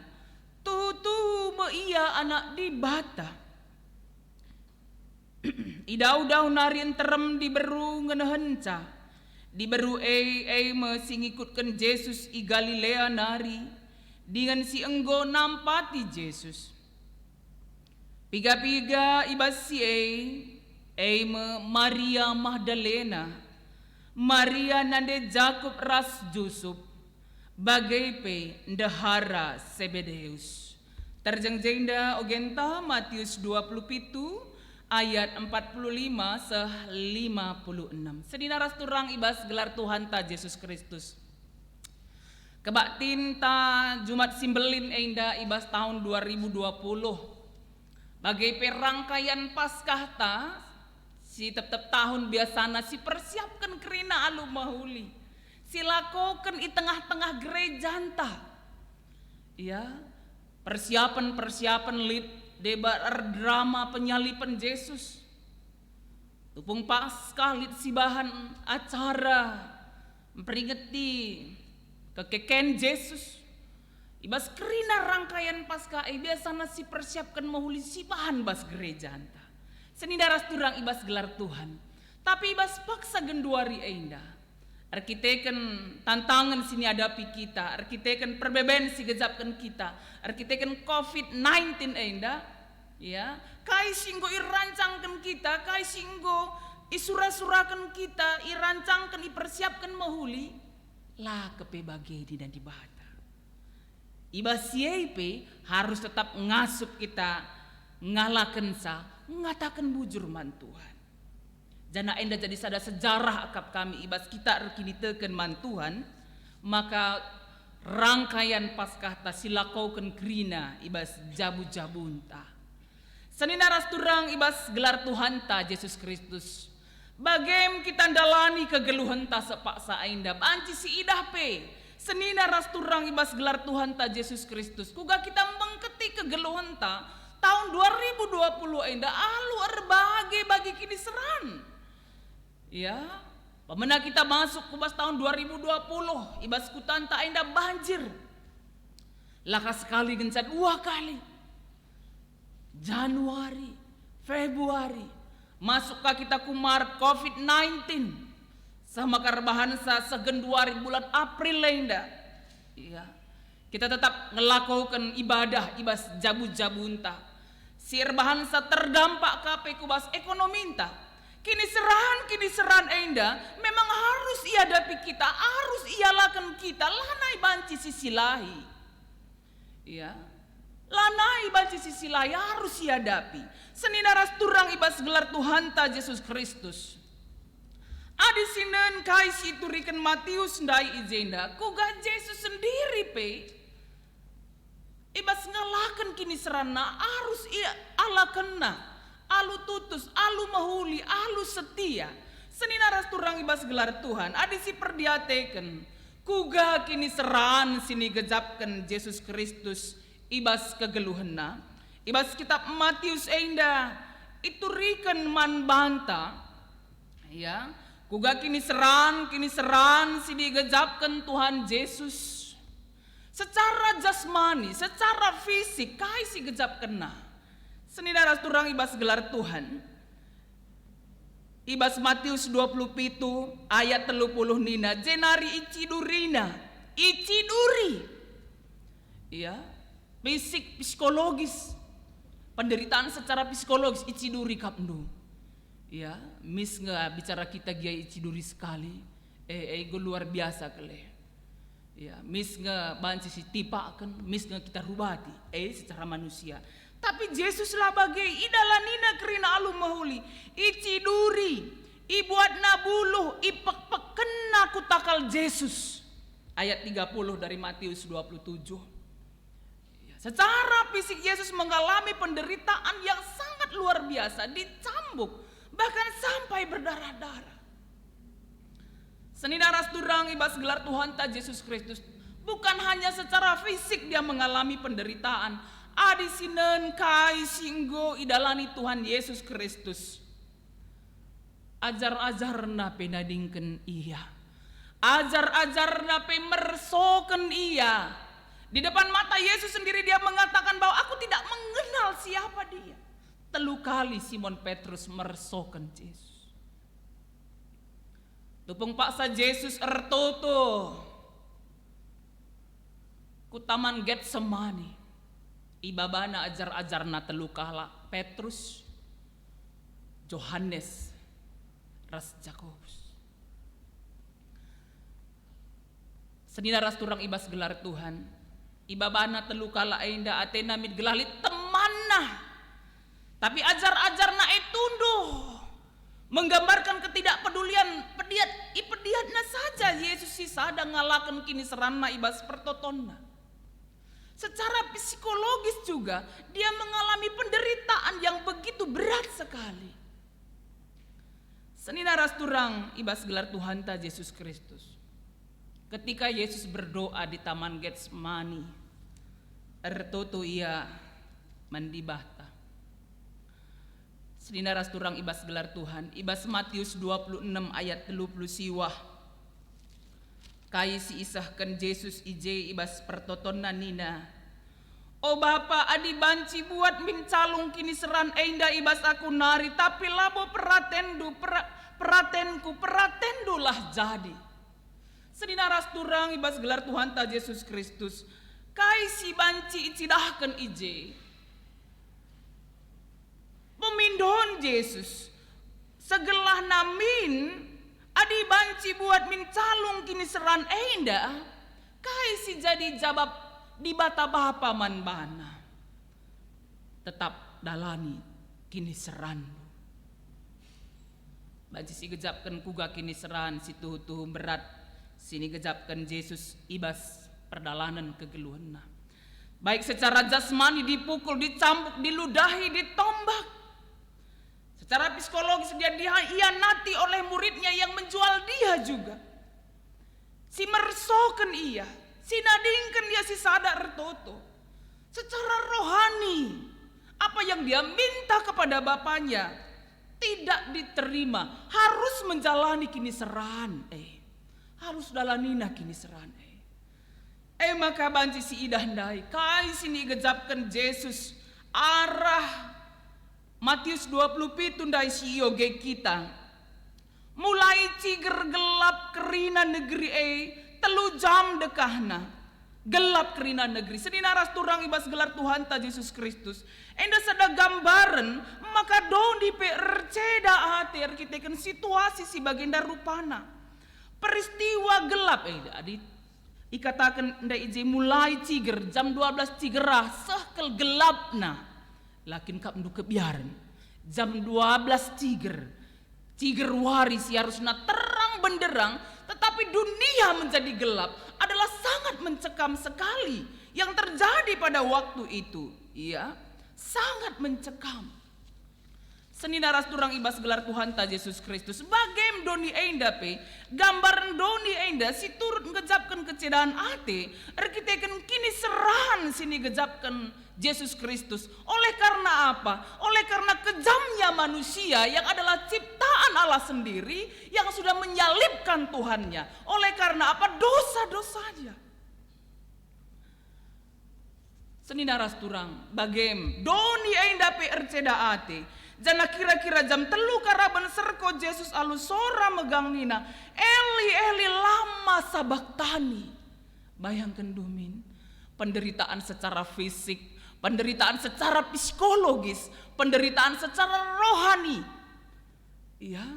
"Tuhu-tuhu me ia Anak Dibata." Idauh-dauh nari nterem diberu ngenehenca. Diberu e, e me si ngikutken Jesus i Galilea nari, dingen si enggo nampati Jesus. Piga-piga i bas si e, e me Maria Magdalena, Maria nande Jakup ras Jusup, bage pe ndehara Sebedeus. Terjeng jenda ogenta Matius dua puluh pitu ayat empat puluh lima seh lima puluh enam. Senina ras turang i bas gelar Tuhanta Jesus Kristus. Kebaktinta Jumat si Mbelin enda i bas tahun dua ribu dua puluh. Bage pe rangkaian Paskahta si tep-tep tahun biasana sipersiapken kerina alu mehuli, silakoken i tengah-tengah gerejanta. Ya, persiapen-persiapen lit deba erdrama penyalipen Jesus. Tupung Paskah lit sibahan acara mperingeti kekeken Jesus. I bas kerina rangkaian Paskah e biasana sipersiapken mehuli sibahan bas gerejanta. Senina ras turang i bas gelar Tuhan. Tapi i bas paksa genduari enda, erkiteken tantangen si niadapi kita, erkiteken perbeben si gejapken kita, erkiteken covid nineteen enda, ya, kai si enggo irancangken kita, kai si enggo isura-suraken kita, irancangken, ipersiapken mehuli, la kepe bage nina Dibata. I bas si e pe harus tetap ngasup kita ngalakenca, ngataken bujur man Tuhan. Janah enda jadi sada sejarah akap kami i bas kita erkiniteken man Tuhan, maka rangkaian Paskahta silakoken kerina i bas jabu-jabunta. Senina ras turang i bas gelar Tuhanta Jesus Kristus, bagem kita ndalani kegeluhenta sepaksa enda banci siidah pe. Senina ras turang i bas gelar Tuhanta Jesus Kristus, kuga kita mbengketi kegeluhenta tahun dua ribu dua puluh enda alu erbage-bage kiniseran. Ya, pemena kita masuk ku bas tahun dua ribu dua puluh, i bas kutanta enda banjir. Laka sekali, ngenca dua kali. Januari, Februari, masuk ka kita ku Maret, covid nineteen. Seh maka erbahansa seh genduari bulan April enda. Iya. Kita tetap ngelakoken ibadah i bas jabu-jabunta. Si erbahansa terdampak ka pe ku bas ekonominta. Kiniseran-kiniseran enda memang harus iadapi kita, arus ialaken kita, lanai banci sisilahi. Ya, lanai banci sisilahi, arus iadapi. Senina ras turang i bas gelar Tuhanta Jesus Kristus. Adi sinen kai si ituriken Matius ndai i jenda, kuga Jesus sendiri pe i bas ngalaken kiniseranna arus ialakenna alu tutus, alu mehuli, alu setia. Senina ras turang i bas gelar Tuhan, adi siperdiateken, Kuga kiniseran si nigejapken Jesus Kristus i bas kegeluhenNa? I bas kitab Matius enda ituriken man banta, ya, kuga kiniseran, kiniseran si nigejapken Tuhan Jesus. Secara jasmani, secara fisik, kai si gejapkenNa? Senina ras turang i bas gelar Tuhan, i bas Matius dua puluh pitu ayat telu puluh nina, jenari iciduriNa, iciduri. Ya, fisik, psikologis, penderitaan secara psikologis iciduri kapndu. Ya, mis nge bicara kita gia iciduri sekali, eh, eh, go luar biasa kele. Ya, mis nge banci sitipaken, mis nge kita rubati, eh, secara manusia. Tapi Jesus la bage, idalanina kerina alu mehuli, iciduri, ibuatna buluh, ipekpekkenna ku takal Jesus. Ayat tiga puluh dari Matius dua puluh tujuh. Ya, secara fisik Yesus mengalami penderitaan yang sangat luar biasa, dicambuk, bahkan sampai berdarah-darah. Senina ras turang i bas gelar Tuhanta Jesus Kristus, bukan hanya secara fisik Dia mengalami penderitaan, adi sinen kai si enggo idalani Tuhan Yesus Kristus. Ajar-ajarNa pe nadingken Ia. Ajar-ajarNa pe mersoken Ia. Di depan mata Yesus sendiri Dia mengatakan bahwa, "Aku tidak mengenal siapa Dia." Telu kali Simon Petrus mersoken Jesus. Tupung paksa Jesus ertoto ku Taman Getsemani, ibabana ajar-ajarNa telu kalak, Petrus, Johanes, ras Jakobus. Senina ras turang i bas gelar Tuhan, ibabana telu kalak enda atena min gelah lit temanna. Tapi ajar-ajarNa e tunduh menggambarkan ketidakpedulian, pediat, ipediatna saja Yesus si sada ngalaken kiniseranNa i bas pertotonna. Secara psikologis juga, Dia mengalami penderitaan yang begitu berat sekali. Senina ras turang i bas gelar Tuhanta Jesus Kristus. Ketika Yesus berdoa di Taman Getsemani, ertoto Ia man Dibata. Senina ras turang i bas gelar Tuhan, i bas Matius dua puluh enem ayat telu puluh siwah. Kai si isehken Jesus i je i bas pertotonna nina, "O Bapa, adi banci buat min calung kiniseran enda i bas aku nari, tapi labo peratenndu, pera-, peratenku, peratenndulah jadi." Senina ras turang i bas gelar Tuhanta Jesus Kristus, kai si banci icidahken i je? Pemindon Jesus, segelahna min, adi banci buat min calung kiniseran enda, kai si jadi jabap Dibata Bapa man bana? Tetap dalani kiniseranndu. Banci si gejapken kuga kiniseran si tuhu-tuhu mberat si nigejapken Jesus i bas perdalanen kegeluhenna. Baik secara jasmani dipukul, dicambuk, diludahi, ditombak. Secara psikologis dia dihianati oleh muridnya yang menjual dia juga. Si mersoken ia, si nadingken ia si sada ertoto. Secara rohani, apa yang dia minta kepada Bapanya tidak diterima, harus menjalani kiniseran, eh, harus dalanina kiniseran, eh. E maka banci si idah ndai, kai si nigejapken Jesus arah Matius dua puluh pitu ndai si ioge kita. Mulai ciger gelap kerina negeri e, telu jam dekahna. Gelap kerina negeri. Senina ras turang i bas gelar Tuhanta Jesus Kristus. Enda sada gambaren, maka doni pe erceda ate erkiteken situasi si bagenda rupana. Peristiwa gelap, eh, adi ikataken ndai i je mulai ciger, jam dua belas ciger ah, seh kal gelapna. Lakin kap ndu kebiaren. Jam dua belas ciger, ciger wari si harusna terang benderang, tetapi dunia menjadi gelap, adalah sangat mencekam sekali yang terjadi pada waktu itu. Iya, sangat mencekam. Senina ras turang i bas gelar Tuhanta Jesus Kristus, bagem doni enda pe, gambaren doni enda si turut ngejapken kecedan ate, erkiteken kiniseran si nigejapken Jesus Kristus. Oleh karena apa? Oleh karena kejamnya manusia yang adalah ciptaan Allah sendiri yang sudah menyalibkan Tuhannya. Oleh karena apa? Dosa-dosanya. Senina ras turang, bagem, doni enda pe erceda ate. Janah kira-kira jam telu karaben serko Jesus alu sora megang nina, "Eli, Eli, lama sabaktani?" Bayangken dumin, penderitaan secara fisik, penderitaan secara psikologis, penderitaan secara rohani. Ya,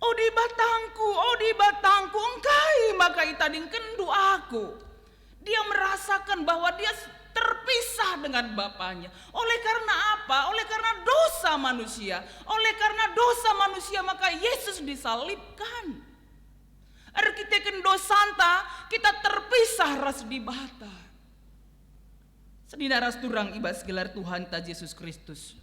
"O Dibatangku, o Dibatangku, engkai maka itadingkenndu aku?" Dia merasakan bahwa dia s-, terpisah dengan Bapanya. Oleh karena apa? Oleh karena dosa manusia. Oleh karena dosa manusia, maka Yesus disalibkan. Erkiteken dosanta, kita terpisah ras Dibata. Senina ras turang i bas gelar Tuhanta Jesus Kristus.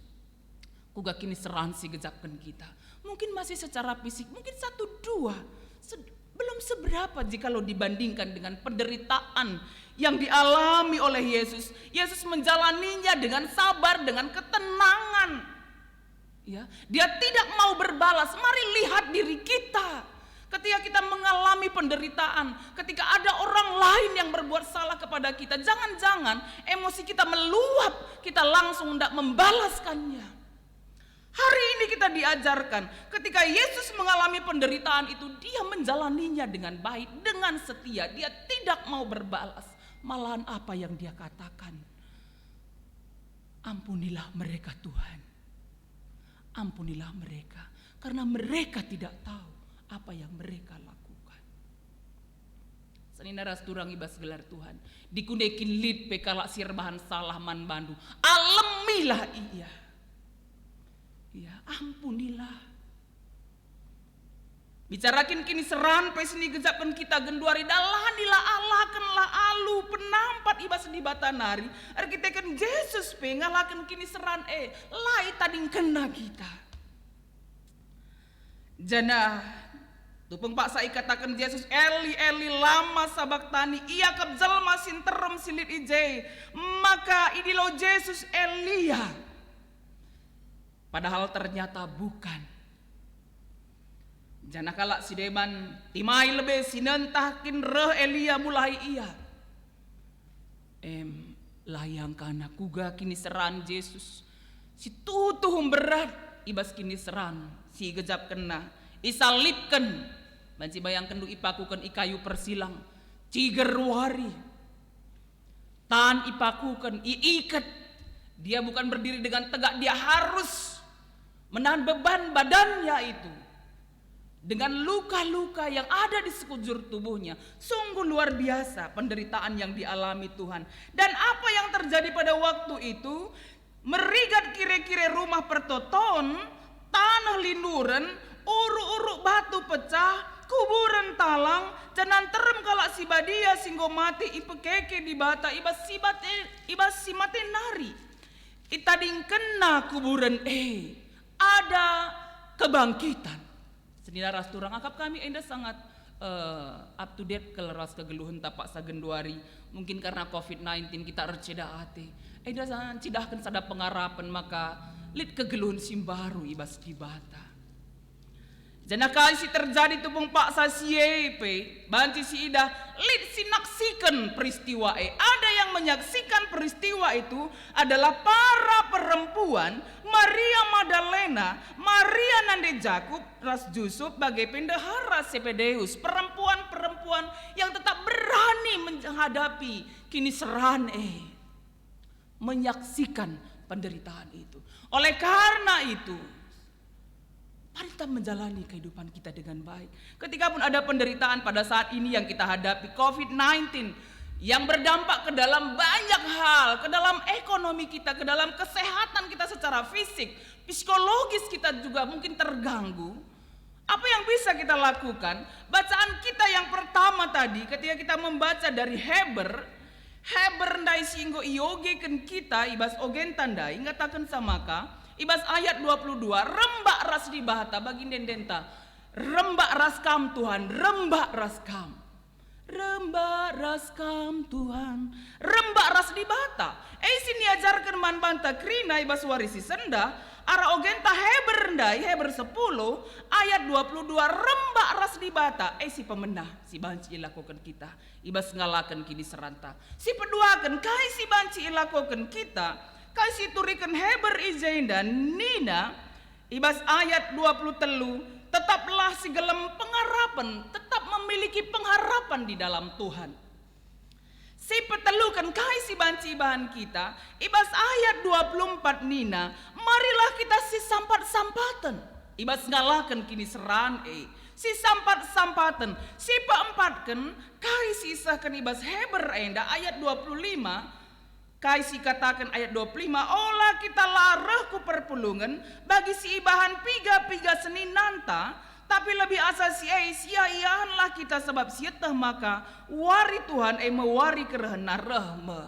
Kuga kiniseran si gejapken kita. Mungkin masih secara fisik, mungkin satu dua, se-, belum seberapa jikalau dibandingkan dengan penderitaan yang dialami oleh Yesus. Yesus menjalaninya dengan sabar, dengan ketenangan. Ya, dia tidak mau berbalas. Mari lihat diri kita. Ketika kita mengalami penderitaan, ketika ada orang lain yang berbuat salah kepada kita, jangan-jangan emosi kita meluap, kita langsung hendak membalaskannya. Hari ini kita diajarkan, ketika Yesus mengalami penderitaan itu, dia menjalaninya dengan baik, dengan setia. Dia tidak mau berbalas. Malahan apa yang dia katakan? "Ampunilah mereka, Tuhan. Ampunilah mereka, karena mereka tidak tahu apa yang mereka lakukan." Senina ras turang i bas gelar Tuhan. Dikune kin lit pe kalak si erbahan salah man bandu. Alemilah ia. Ya, ampunilah. Bicaraken kiniseran pe si nigejapken kita genduari, dalanilah, alakenlah alu penampat i bas Dibata nari. Erkiteken Jesus pe ngalaken kiniseran e, la itadingkenna kita. Janah tupung paksa ikataken Jesus, "Eli, Eli, lama sabaktani?" Iakap jelma si nterem si lit i je, maka idilo Jesus Elia. Padahal ternyata bukan. Janah kalak si deban timai lebe si nentah kin reh Elia mulahi ia. Em, la iangkana kuga kiniseran Jesus si tuhu-tuhu mberat i bas kiniseran si igejapkenna, isalibken, banci bayangkenndu ipakuken i kayu persilang, ciger wari. Tan ipakuken, iiket. Dia bukan berdiri dengan tegak, dia harus menahan beban badannya itu. Dengan luka-luka yang ada di sekujur tubuhnya, sungguh luar biasa penderitaan yang dialami Tuhan. Dan apa yang terjadi pada waktu itu? Merigat kire-kire rumah pertoton, taneh linduren, uruk-uruk batu pecah, kuburen talang, janah nterem kalak si badia si enggo mate ipekeke Dibata i bas si mate, i bas si mate nari. Itadingkenna kuburen e, ada kebangkitan. Senina ras turang, akap kami enda sangat, eh, up to date kal ras kegeluhenta paksa genduari. Mungkin karena covid nineteen kita erceda ate. Enda sa-, ncidahken sada pengarapen maka lit kegeluhen si mbaru i bas Dibata. Janah kai si terjadi tupung paksa si e pe, banci siidah lit si naksiken peristiwa e. Ada yang menyaksikan peristiwa itu adalah para perempuan, Maria Magdalena, Maria nande Jakup, ras Jusup bage pe ndehara Sebedeus, perempuan-perempuan yang tetap berani menghadapi kiniseran e, menyaksikan penderitaan itu. Oleh karena itu, mari kita menjalani kehidupan kita dengan baik. Ketika pun ada penderitaan pada saat ini yang kita hadapi, covid nineteen, yang berdampak ke dalam banyak hal, ke dalam ekonomi kita, ke dalam kesehatan kita secara fisik, psikologis kita juga mungkin terganggu. Apa yang bisa kita lakukan? Bacaan kita yang pertama tadi, ketika kita membaca dari Heber, Heber ndai si enggo iogeken kita i bas ogenta ndai, ngataken samaka, I bas ayat dua puluh dua, rembak ras Dibata bagi ende-endenta. Rembak ras Kam, Tuhan, rembak ras Kam. Rembak ras Kam, Tuhan. Rembak ras Dibata. E si niajarken man banta kerina i bas wari si sendah, arah ogenta Heber ndai, Heber sepuluh ayat dua puluh dua, rembak ras Dibata. E si pemena si banci ilakoken kita i bas ngalaken kiniseranta. Si peduaken, kai si banci ilakoken kita, kai si ituriken Heber i jenda nina, i bas ayat dua puluh telu, "Tetaplah si gelem pengharapen, tetap memiliki pengharapan di dalam Tuhan." Si peteluken, kai si banci ibahan kita, i bas ayat dua puluh empat nina, "Marilah kita si sampat-sampaten." I bas ngalaken kiniseran e, si sampat-sampaten, si peempatken, kai si isehken i bas Heber enda ayat dua puluh lima, kai si ikataken ayat dua puluh lima, "Ola kita la reh ku perpulungen bagi si ibahan piga-piga seninanta, tapi lebih asa si e, sia-iahenlah kita, sabap sieteh maka wari Tuhan e me wari kerehenna reh me."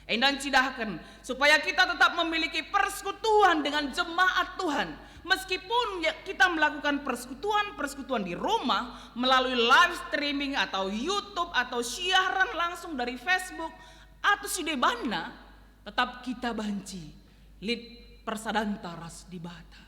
Enda ncidahken supaya kita tetap memiliki persekutuan dengan jemaat Tuhan. Meskipun ya, kita melakukan persekutuan-persekutuan di rumah melalui live streaming atau YouTube atau siaran langsung dari Facebook atau si debanna, tetap kita banci lit persadanta ras Dibata.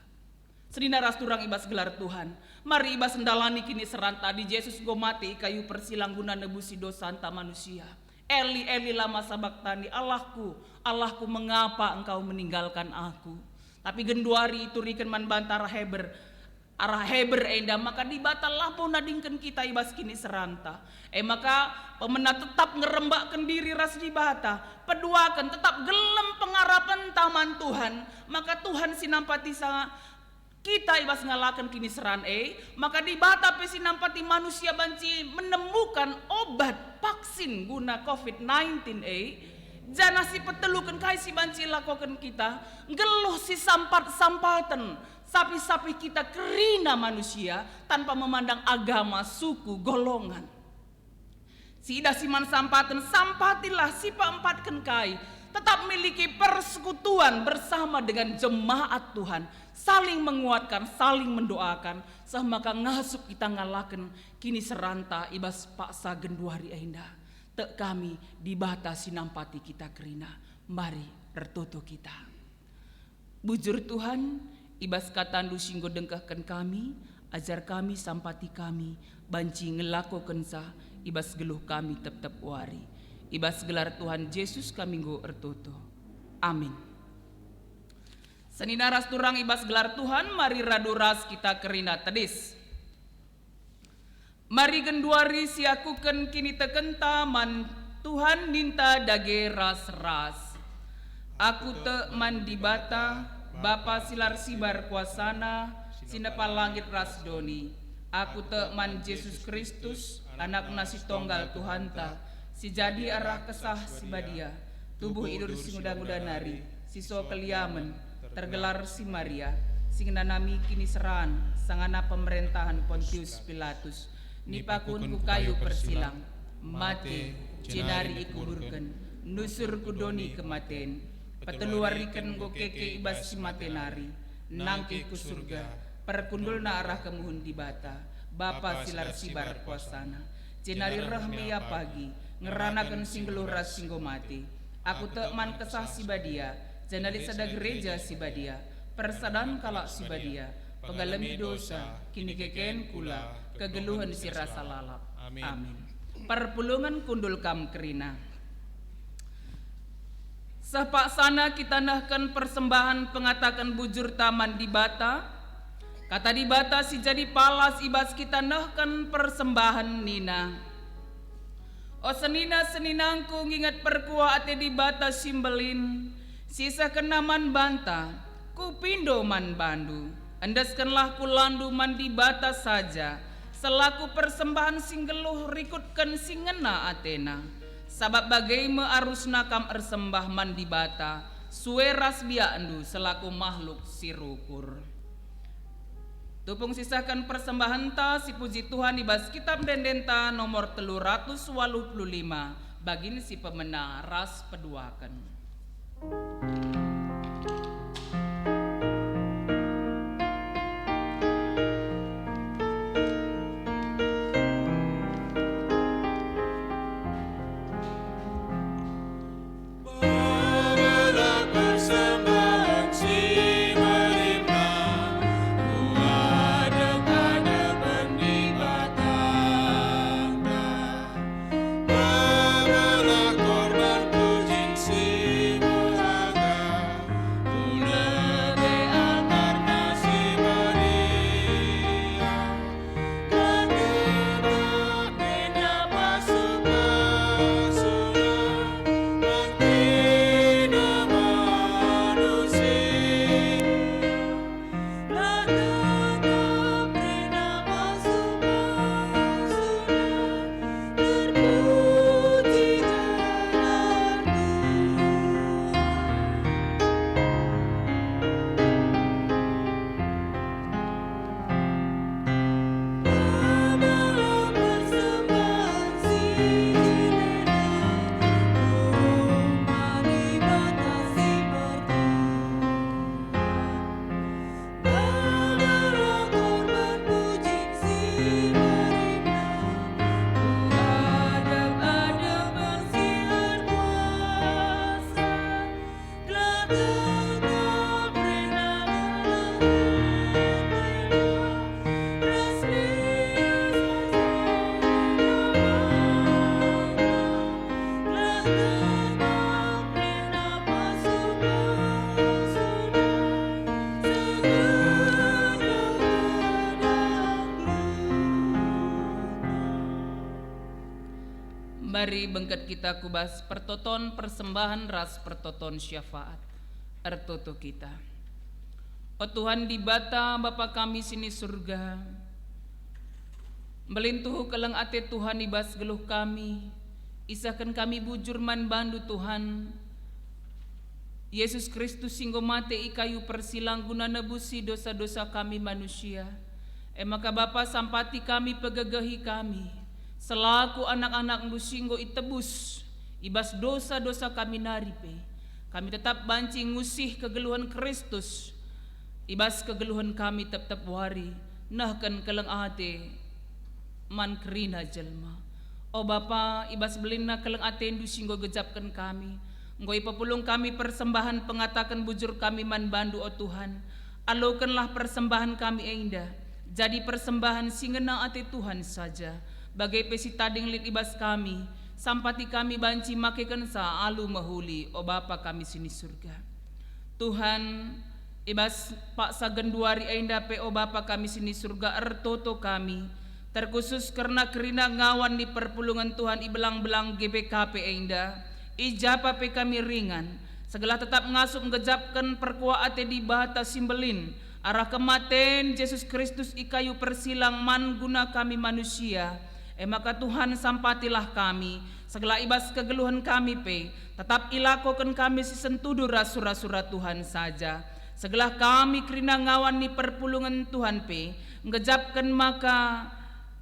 Senina ras turang i bas gelar Tuhan, mari i bas ndalani kiniseranta adi Jesus enggo mate i kayu persilang guna nebusi dosanta manusia. "Eli, Eli, lama sabaktani? Allahku, Allahku, mengapa Engkau meninggalkan aku?" Tapi genduari ituriken man banta arah Heber, arah Heber enda maka Dibata labo nadingken kita i bas kiniseranta. E maka, pemena tetap ngerembakken diri ras Dibata, peduaken tetap gelem pengarapenta man Tuhan, maka Tuhan si nampati sa-, kita i bas ngalaken kiniseran e, maka Dibata pe si nampati manusia banci menemukan obat vaksin guna covid nineteen e. Janah si peteluken, kai si banci ilakoken kita, nggeluh si sampat-sampaten, sapih-sapih kita kerina manusia tanpa memandang agama, suku, golongan. Siidah si man sampaten, sampatilah. Si peempatken kai, tetap miliki persekutuan bersama dengan jemaat Tuhan, saling menguatkan, saling mendoakan, seh maka ngasup kita ngalaken kiniseranta i bas paksa genduari enda. Tek kami, Dibata si nampati kita kerina. Mari ertoto kita. Bujur Tuhan, i bas KataNdu si enggo dengkehken kami, ajar kami, sampati kami, banci ngelakokenca i bas geluh kami tep-tep wari. I bas gelar Tuhan Jesus kami enggo ertoto. Amin. Senina ras turang i bas gelar Tuhan, mari radu ras kita kerina tedis. Mari genduari siakuken kinitekenta man Tuhan, ninta dage ras-ras. Aku tek man Dibata, Bapa si la ersibar kuasaNa, si nepa langit ras doni. Aku tek man Jesus Kristus, AnakNa si Tonggal Tuhanta, si jadi arah Kesah Si Badia, tubuh idur si nguda-nguda nari, si so keliamen, tergelar si Maria, si ngenanami kiniseran sangana pemerentahen Pontius Pilatus, nipakun ku kayu persilang, mate, jenari ikuburken, nusur ku doni kematen, peteluariken enggo keke i bas si mate nari, nangkih ku Surga, perkundulna arah kemuhen Dibata, Bapa si la ersibar kuasaNa. Jenari reh me Ia pagi, ngeranaken si nggeluh ras si enggo mate. Aku tek man Kesah Si Badia, janah lit sada Gereja Si Badia, persadan kalak si badia, penggalemi dosa, kinikeken kula, kegeluhen si rasa lalap. Amin. Amin. Perpulungen kundul kam kerina. Seh paksana kita nehken persembahen pengataken bujurta man Dibata. Kata Dibata si jadi palas i bas kita nehken persembahen nina, "O senina-seninangku, nginget perkuah ate Dibata si mbelin, si isehkenNa man banta, kupindo man bandu. Endeskenlah kulandu man Dibata saja, selaku persembahen si nggeluh rikutken si ngena ateNa. Sabap bage me arusna kam ersembah man Dibata, sue ras biakndu selaku mahluk si rukur." Tupung sisehken persembahenta si puji Tuhan i bas Kitab Ende-endenta nomor telu ratus waluh puluh lima, bagin si pemena ras peduaken. Mari bengket kita ku bas pertoton persembahen ras pertoton syafaat. Ertoto kita. O Tuhan Dibata, Bapa kami si ni Surga, mbelin tuhu keleng ate Tuhan i bas geluh kami. Isehken kami bujur man bandu, Tuhan. Yesus Kristus si enggo mate i kayu persilang guna nebusi dosa-dosa kami manusia. E maka Bapa, sampati kami, pegegehi kami, selaku anak-anakndu si enggo itebus i bas dosa-dosa kami nari pe. Kami tetap banci ngusih kegeluhen Kristus i bas kegeluhen kami tep-tep wari, nehken keleng ate man kerina jelma. O Bapa, i bas belinna keleng atendu si enggo gejapken kami, enggo ipepulung kami persembahen pengataken bujur kami man bandu, o Tuhan. Alokenlah persembahen kami enda jadi persembahen si ngena ate Tuhan saja, bage pe si tading lit i bas kami, sampati kami banci makekenca alu mehuli, o Bapa kami si ni Surga. Tuhan, i bas paksa genduari enda pe, o Bapa kami si ni Surga, ertoto kami, terkhusus kerna kerina ngawan ni perpulungen Tuhan i belang-belang G B K P enda, i japa pe kami ringan, segelah tetap ngasup nggejapken perkuah ate Dibata si mbelin, arah kematen Jesus Kristus i kayu persilang man guna kami manusia. E maka Tuhan, sampatilah kami, segelah i bas kegeluhen kami pe, tetap ilakoken kami si sentudu ras sura-sura Tuhan saja. Segelah kami kerina ngawan ni perpulungen Tuhan pe, nggejapken maka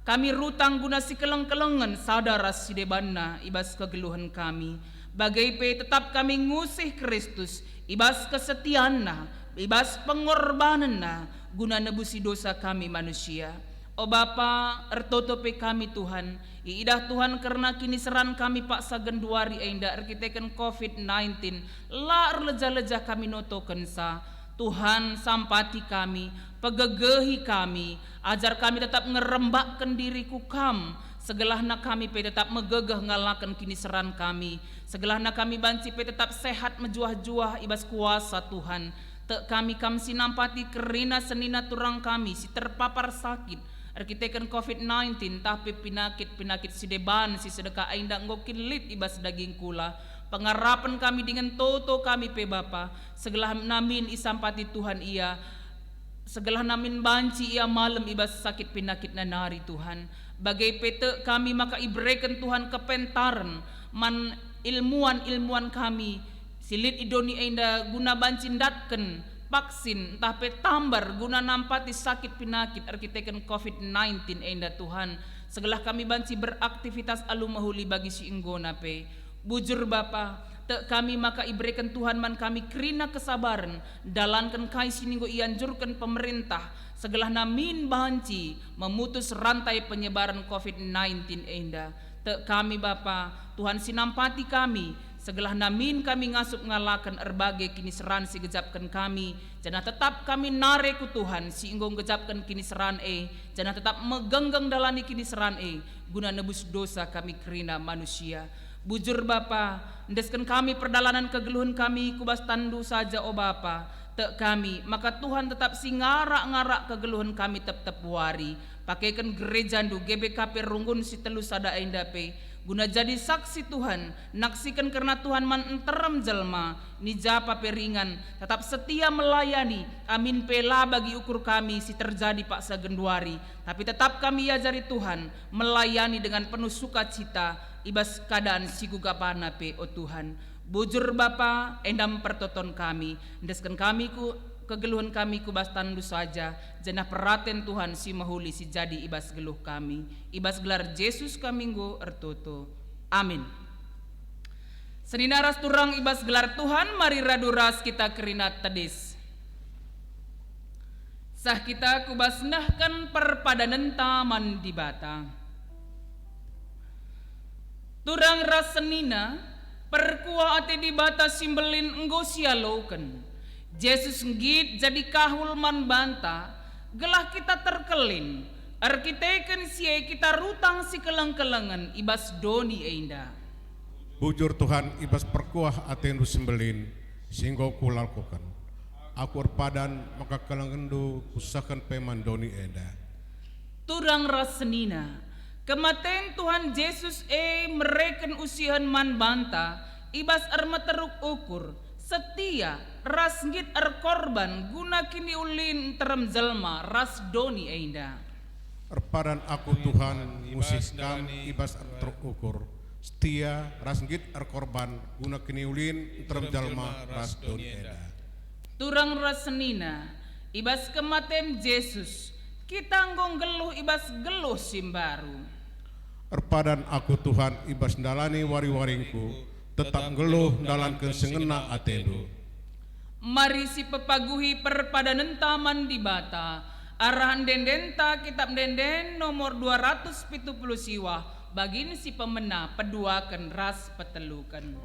kami rutang guna si keleng-kelengen sada ras si debanna i bas kegeluhen kami. Bage pe tetap kami ngusih Kristus i bas kesetianNa, i bas pengorbanenNa, guna nebusi dosa kami manusia. O Bapa, ertoto pe kami, Tuhan. Iidah Tuhan kerna kiniseran kami paksa genduari enda erkiteken covid nineteen, la erleja-leja kami notokenca. Tuhan, sampati kami, pegegehi kami, ajar kami tetap ngerembakken diri ku Kam, segelahna kami pe tetap megegeh ngalaken kiniseran kami, segelahna kami banci pe tetap sehat mejuah-juah i bas kuasa Tuhan. Tek kami Kam si nampati kerina senina turang kami si terpapar sakit erkiteken covid nineteen, ntah pe penakit-penakit si deban si sedeka enda enggo kin lit i bas daging kula. Pengarapen kami dingen toto kami pe, Bapa, segelah namin isampati Tuhan ia, segelah namin banci ia malem i bas sakit penakitna nari, Tuhan. Bage pe tek kami maka ibereken Tuhan kepentaren man ilmuan-ilmuan kami si lit i doni enda guna banci ndatken vaksin ntah pe tambar guna nampati sakit penakit erkiteken covid nineteen enda, Tuhan, segelah kami banci beraktivitas alu mehuli bagi si enggona pe. Bujur Bapa, tek kami maka ibereken Tuhan man kami kerina kesabaren, ndalanken kai si enggo ianjurken pemerintah, segelah namin banci memutus rantai penyebaran covid nineteen enda. Tek kami Bapa, Tuhan si nampati kami, segelah namin kami ngasup ngalaken erbage kiniseran si gejapken kami, janah tetap kami nare ku Tuhan si enggo nggejapken kiniseran e, janah tetap megenggeng ndalani kiniseran e, guna nebus dosa kami kerina manusia. Bujur Bapa, endesken kami perdalanen kegeluhen kami ku bas tanNdu saja, o Bapa. Tek kami, maka Tuhan tetap si ngarak-ngarak kegeluhen kami tep-tep wari. Pakeken gerejaNdu G B K P Runggun si telu sada enda pe, guna jadi saksi Tuhan, naksiken kerna Tuhan man nterem jelma, ni japa pe ringan, tetap setia melayani, amin pe la bagi ukur kami si terjadi paksa genduari, tapi tetap kami iajari Tuhan, melayani dengan penuh sukacita i bas keadaan si kuga bana pe, o Tuhan. Bujur Bapa, enda me pertoton kami, endesken kami ku kegeluhen kami ku bas tanNdu saja, janah peraten Tuhan si mehuli si jadi i bas geluh kami. I bas gelar Jesus kami enggo ertoto. Amin. Senina ras turang i bas gelar Tuhan, mari radu ras kita kerina tedis. Sah kita ku bas nehken perpadanenta man Dibata. Turang ras senina, Perkuah ate Dibata si mbelin enggo sialoken. Jesus nggit jadi kahul man banta, gelah kita terkelin, erkiteken si e kita rutang si keleng-kelengen i bas doni enda. Bujur Tuhan, i bas perkuah ateNdu si mbelin, si enggo kulakoken. Aku erpadan maka kelengenNdu kusehken pe man doni enda. Turang ras senina, kematen Tuhan Jesus e mereken usihen man banta i bas ermeteruk ukur, setia, ras nggit erkorban guna kiniulin nterem jelma ras doni enda. Erpadan aku, Tuhan, ngusih Kam i bas ermeteruk ukur, setia, ras nggit erkorban guna kiniulin nterem jelma ras doni enda. Turang ras senina, i bas kematen Jesus, kita enggo nggeluh i bas geluh si mbaru. Erpadan aku, Tuhan, i bas ndalani wari-waringku, tetap nggeluh ndalanken si ngena ateNdu. Mari sipepaguhi perpadanenta man Dibata, arah ende-endenta Kitab Ende-enden nomor dua ratus pitu puluh siwah, bagin si pemena, peduaken ras peteluken.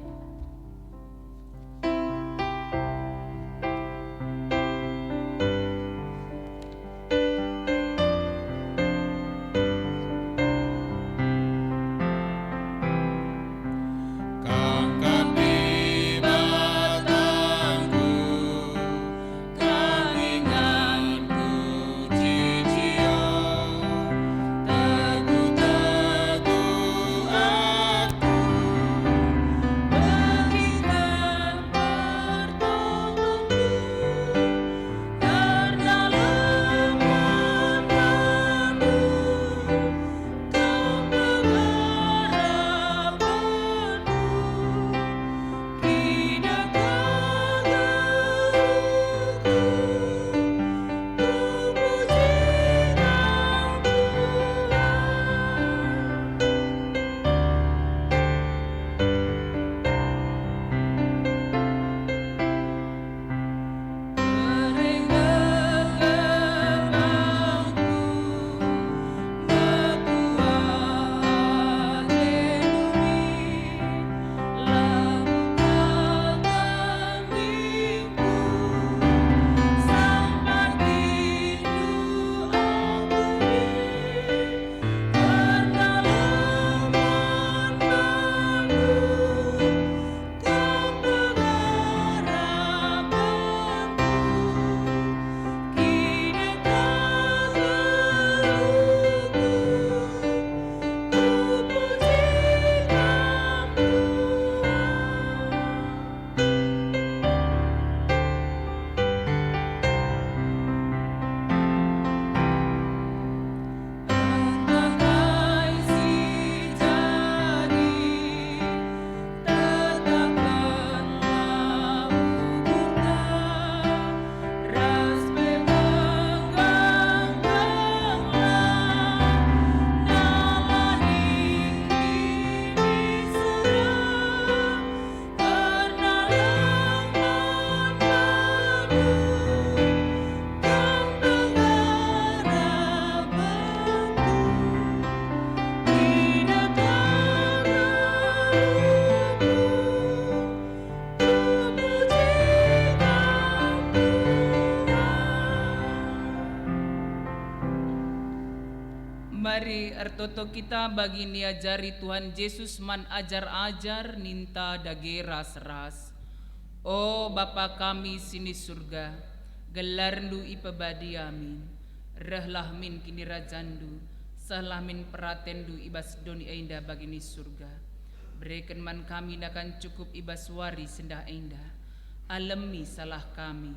Kam, Kam Dibatangku, Kam inganku cicio, teguh-teguh aku, bagi Kam pertolongku, erdalan man bandu, Kam pengarapenku, kini ka geluhku, kupuji Kam, Tuhan. Kam pengarapenku, kini ka geluhku, kupuji Kam, Tuhan. Engkai si jadi, tetapkenlah ukurta, ras pe menggenggenglah nalani kiniseran. Erdalan man bandu, Kam pengarapenku, kini ka geluhku, kupuji Kam, Tuhan. Mari ertoto kita bagi niajari Tuhan Jesus man ajar-ajar ninta dage ras-ras. O Bapa kami si ni Surga, gelarNdu ipebadia min, rehlah min kinirajanNdu, sehlah min peratenNdu i bas doni enda bagi ni Surga. Bereken man kami nakan cukup i bas wari sendah enda. Alemi salah kami,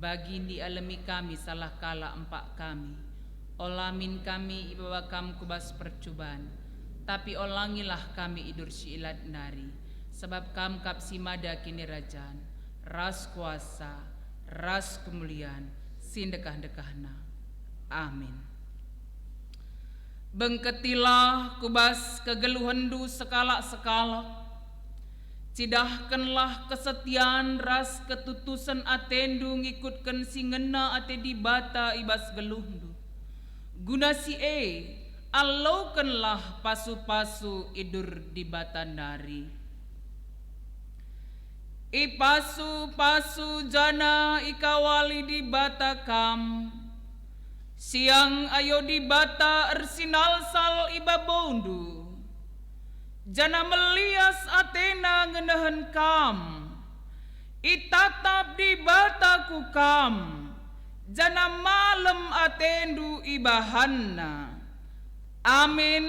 bagi ndialemi kami salah kalak empak kami. Ola min kami ibawa Kam ku bas percuban, tapi olangilah kami idur si ilat nari, sabap Kam kap si mada kinirajan, ras kuasa, ras kemulian, si ndekah-ndekahna. Amin. Bengketilah ku bas kegeluhenndu sekalak-sekalak. Cidahkenlah kesetian ras ketutusen atendu ngikutken si ngena ate Dibata i bas geluhndu. Guna si e, alokenlah pasu-pasu idur Dibata nari. Ipasu-pasu janah ikawali Dibata kam. Siang ayo Dibata ersinalsal i babondu, janah melias ateNa ngenehen kam. Itatap Dibata ku kam, janah malem atendu ibahanNa. Amin.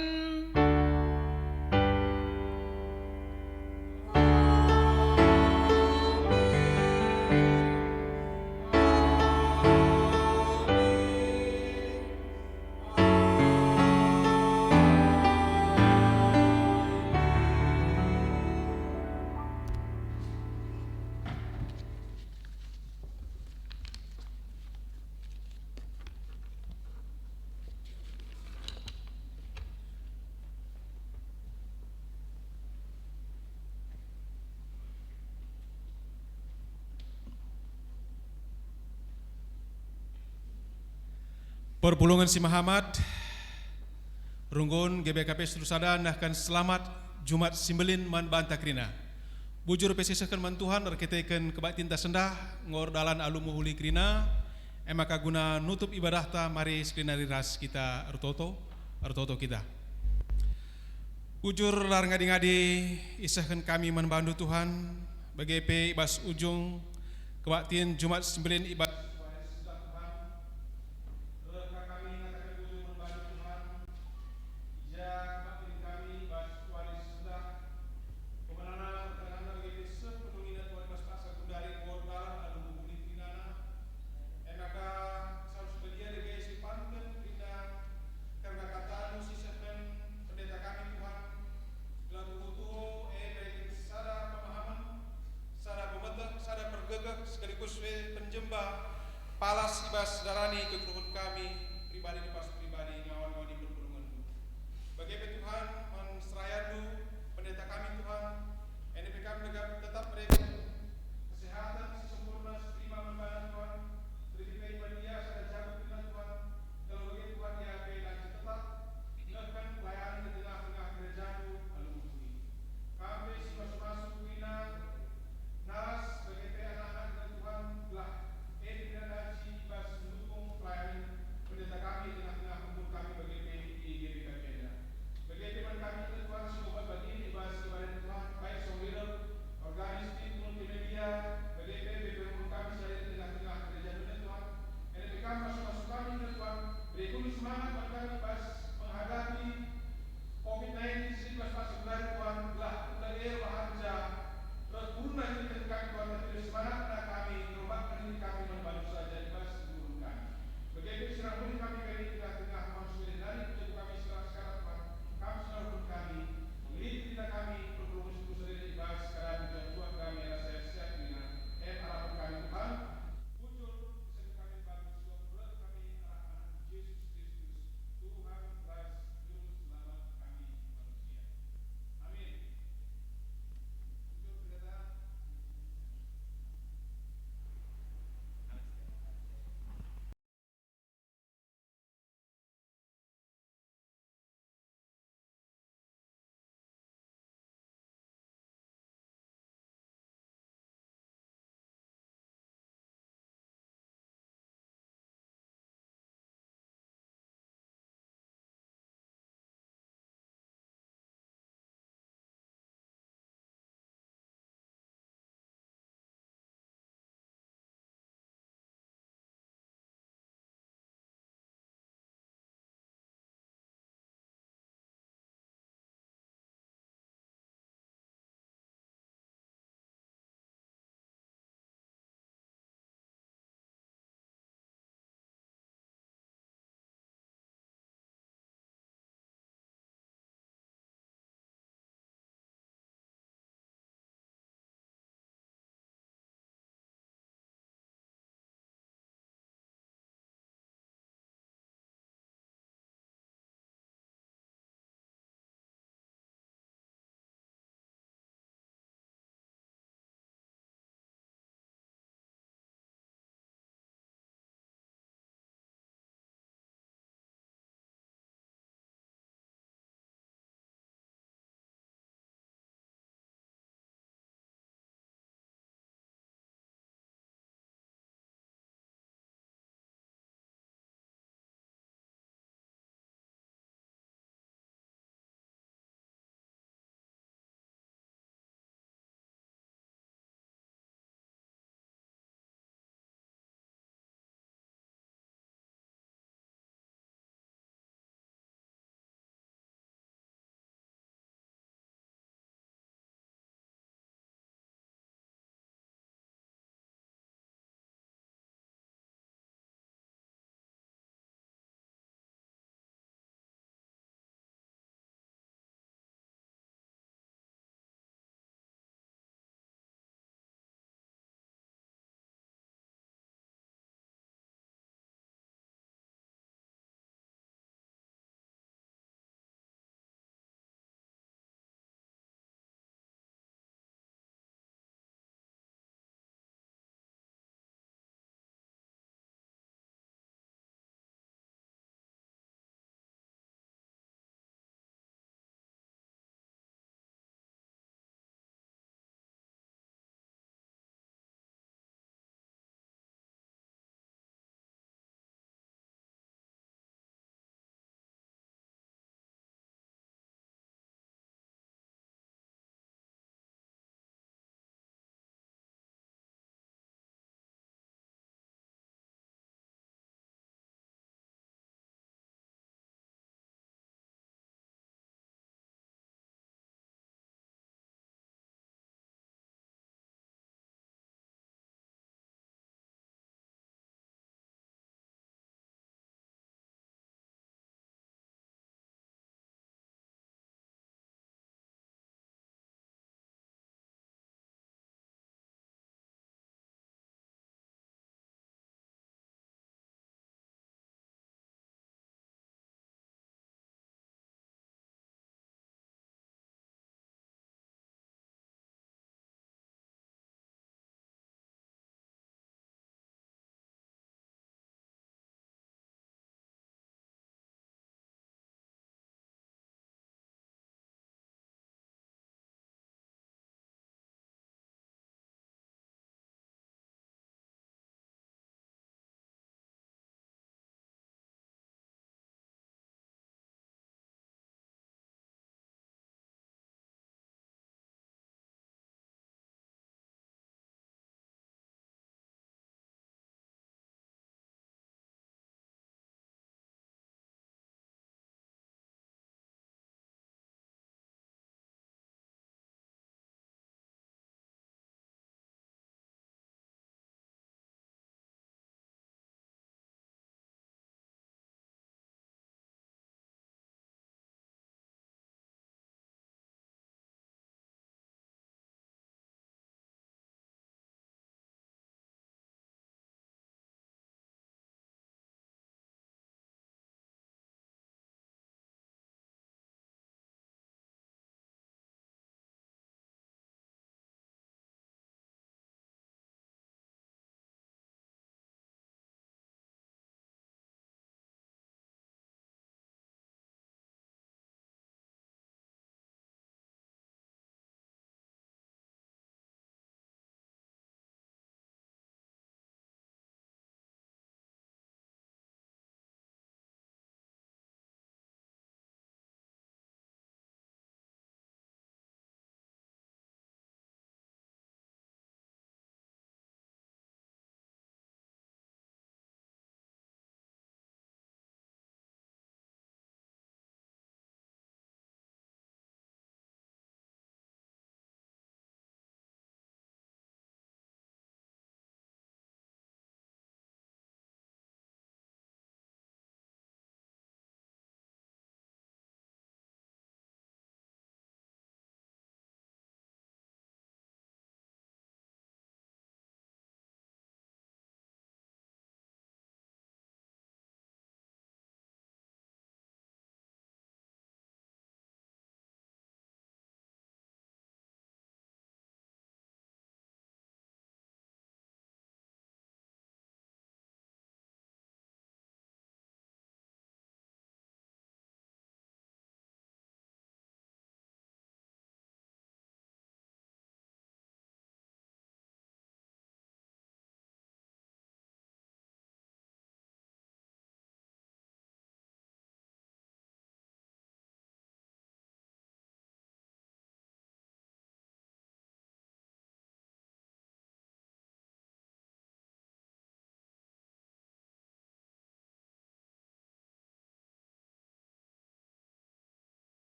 Perpulungen si mehamat, runggun G B K P seluruh sada nehken selamat Jumat si Mbelin man banta kerina. Bujur pe sisehken man Tuhan erkiteken kebaktinta sendah, enggo erdalan alu mehuli kerina, e maka guna nutup ibadahta mari sekenari ras kita ertoto, ertoto kita. Bujur la erngadi-ngadi isehken kami man bandu Tuhan, bage pe i bas ujung kebaktin Jumat si Mbelin i bas Reh ka kami ngataken bujur man bandu, Tuhan. I ja kebaktin kami bas wari sendah, pemenana, pertengahenna bage pe seh pendungina, Tuhan, i bas paksa gundari enggo erdalan alu mehuli kerinana. E maka, sabap si badia dage si pantun kerina kerna kataNdu si sehken pendeta kami, Tuhan, gelah tuhu-tuhu, e, ibereken sada pemahamen, sada pemeteh, sada pergegeh, sekaligus pe penjemba palas i bas ndarani kegeluhen kami pribadi lepas pribadi ngawan-ngawani perpulungenNdu. Bage pe, Tuhan,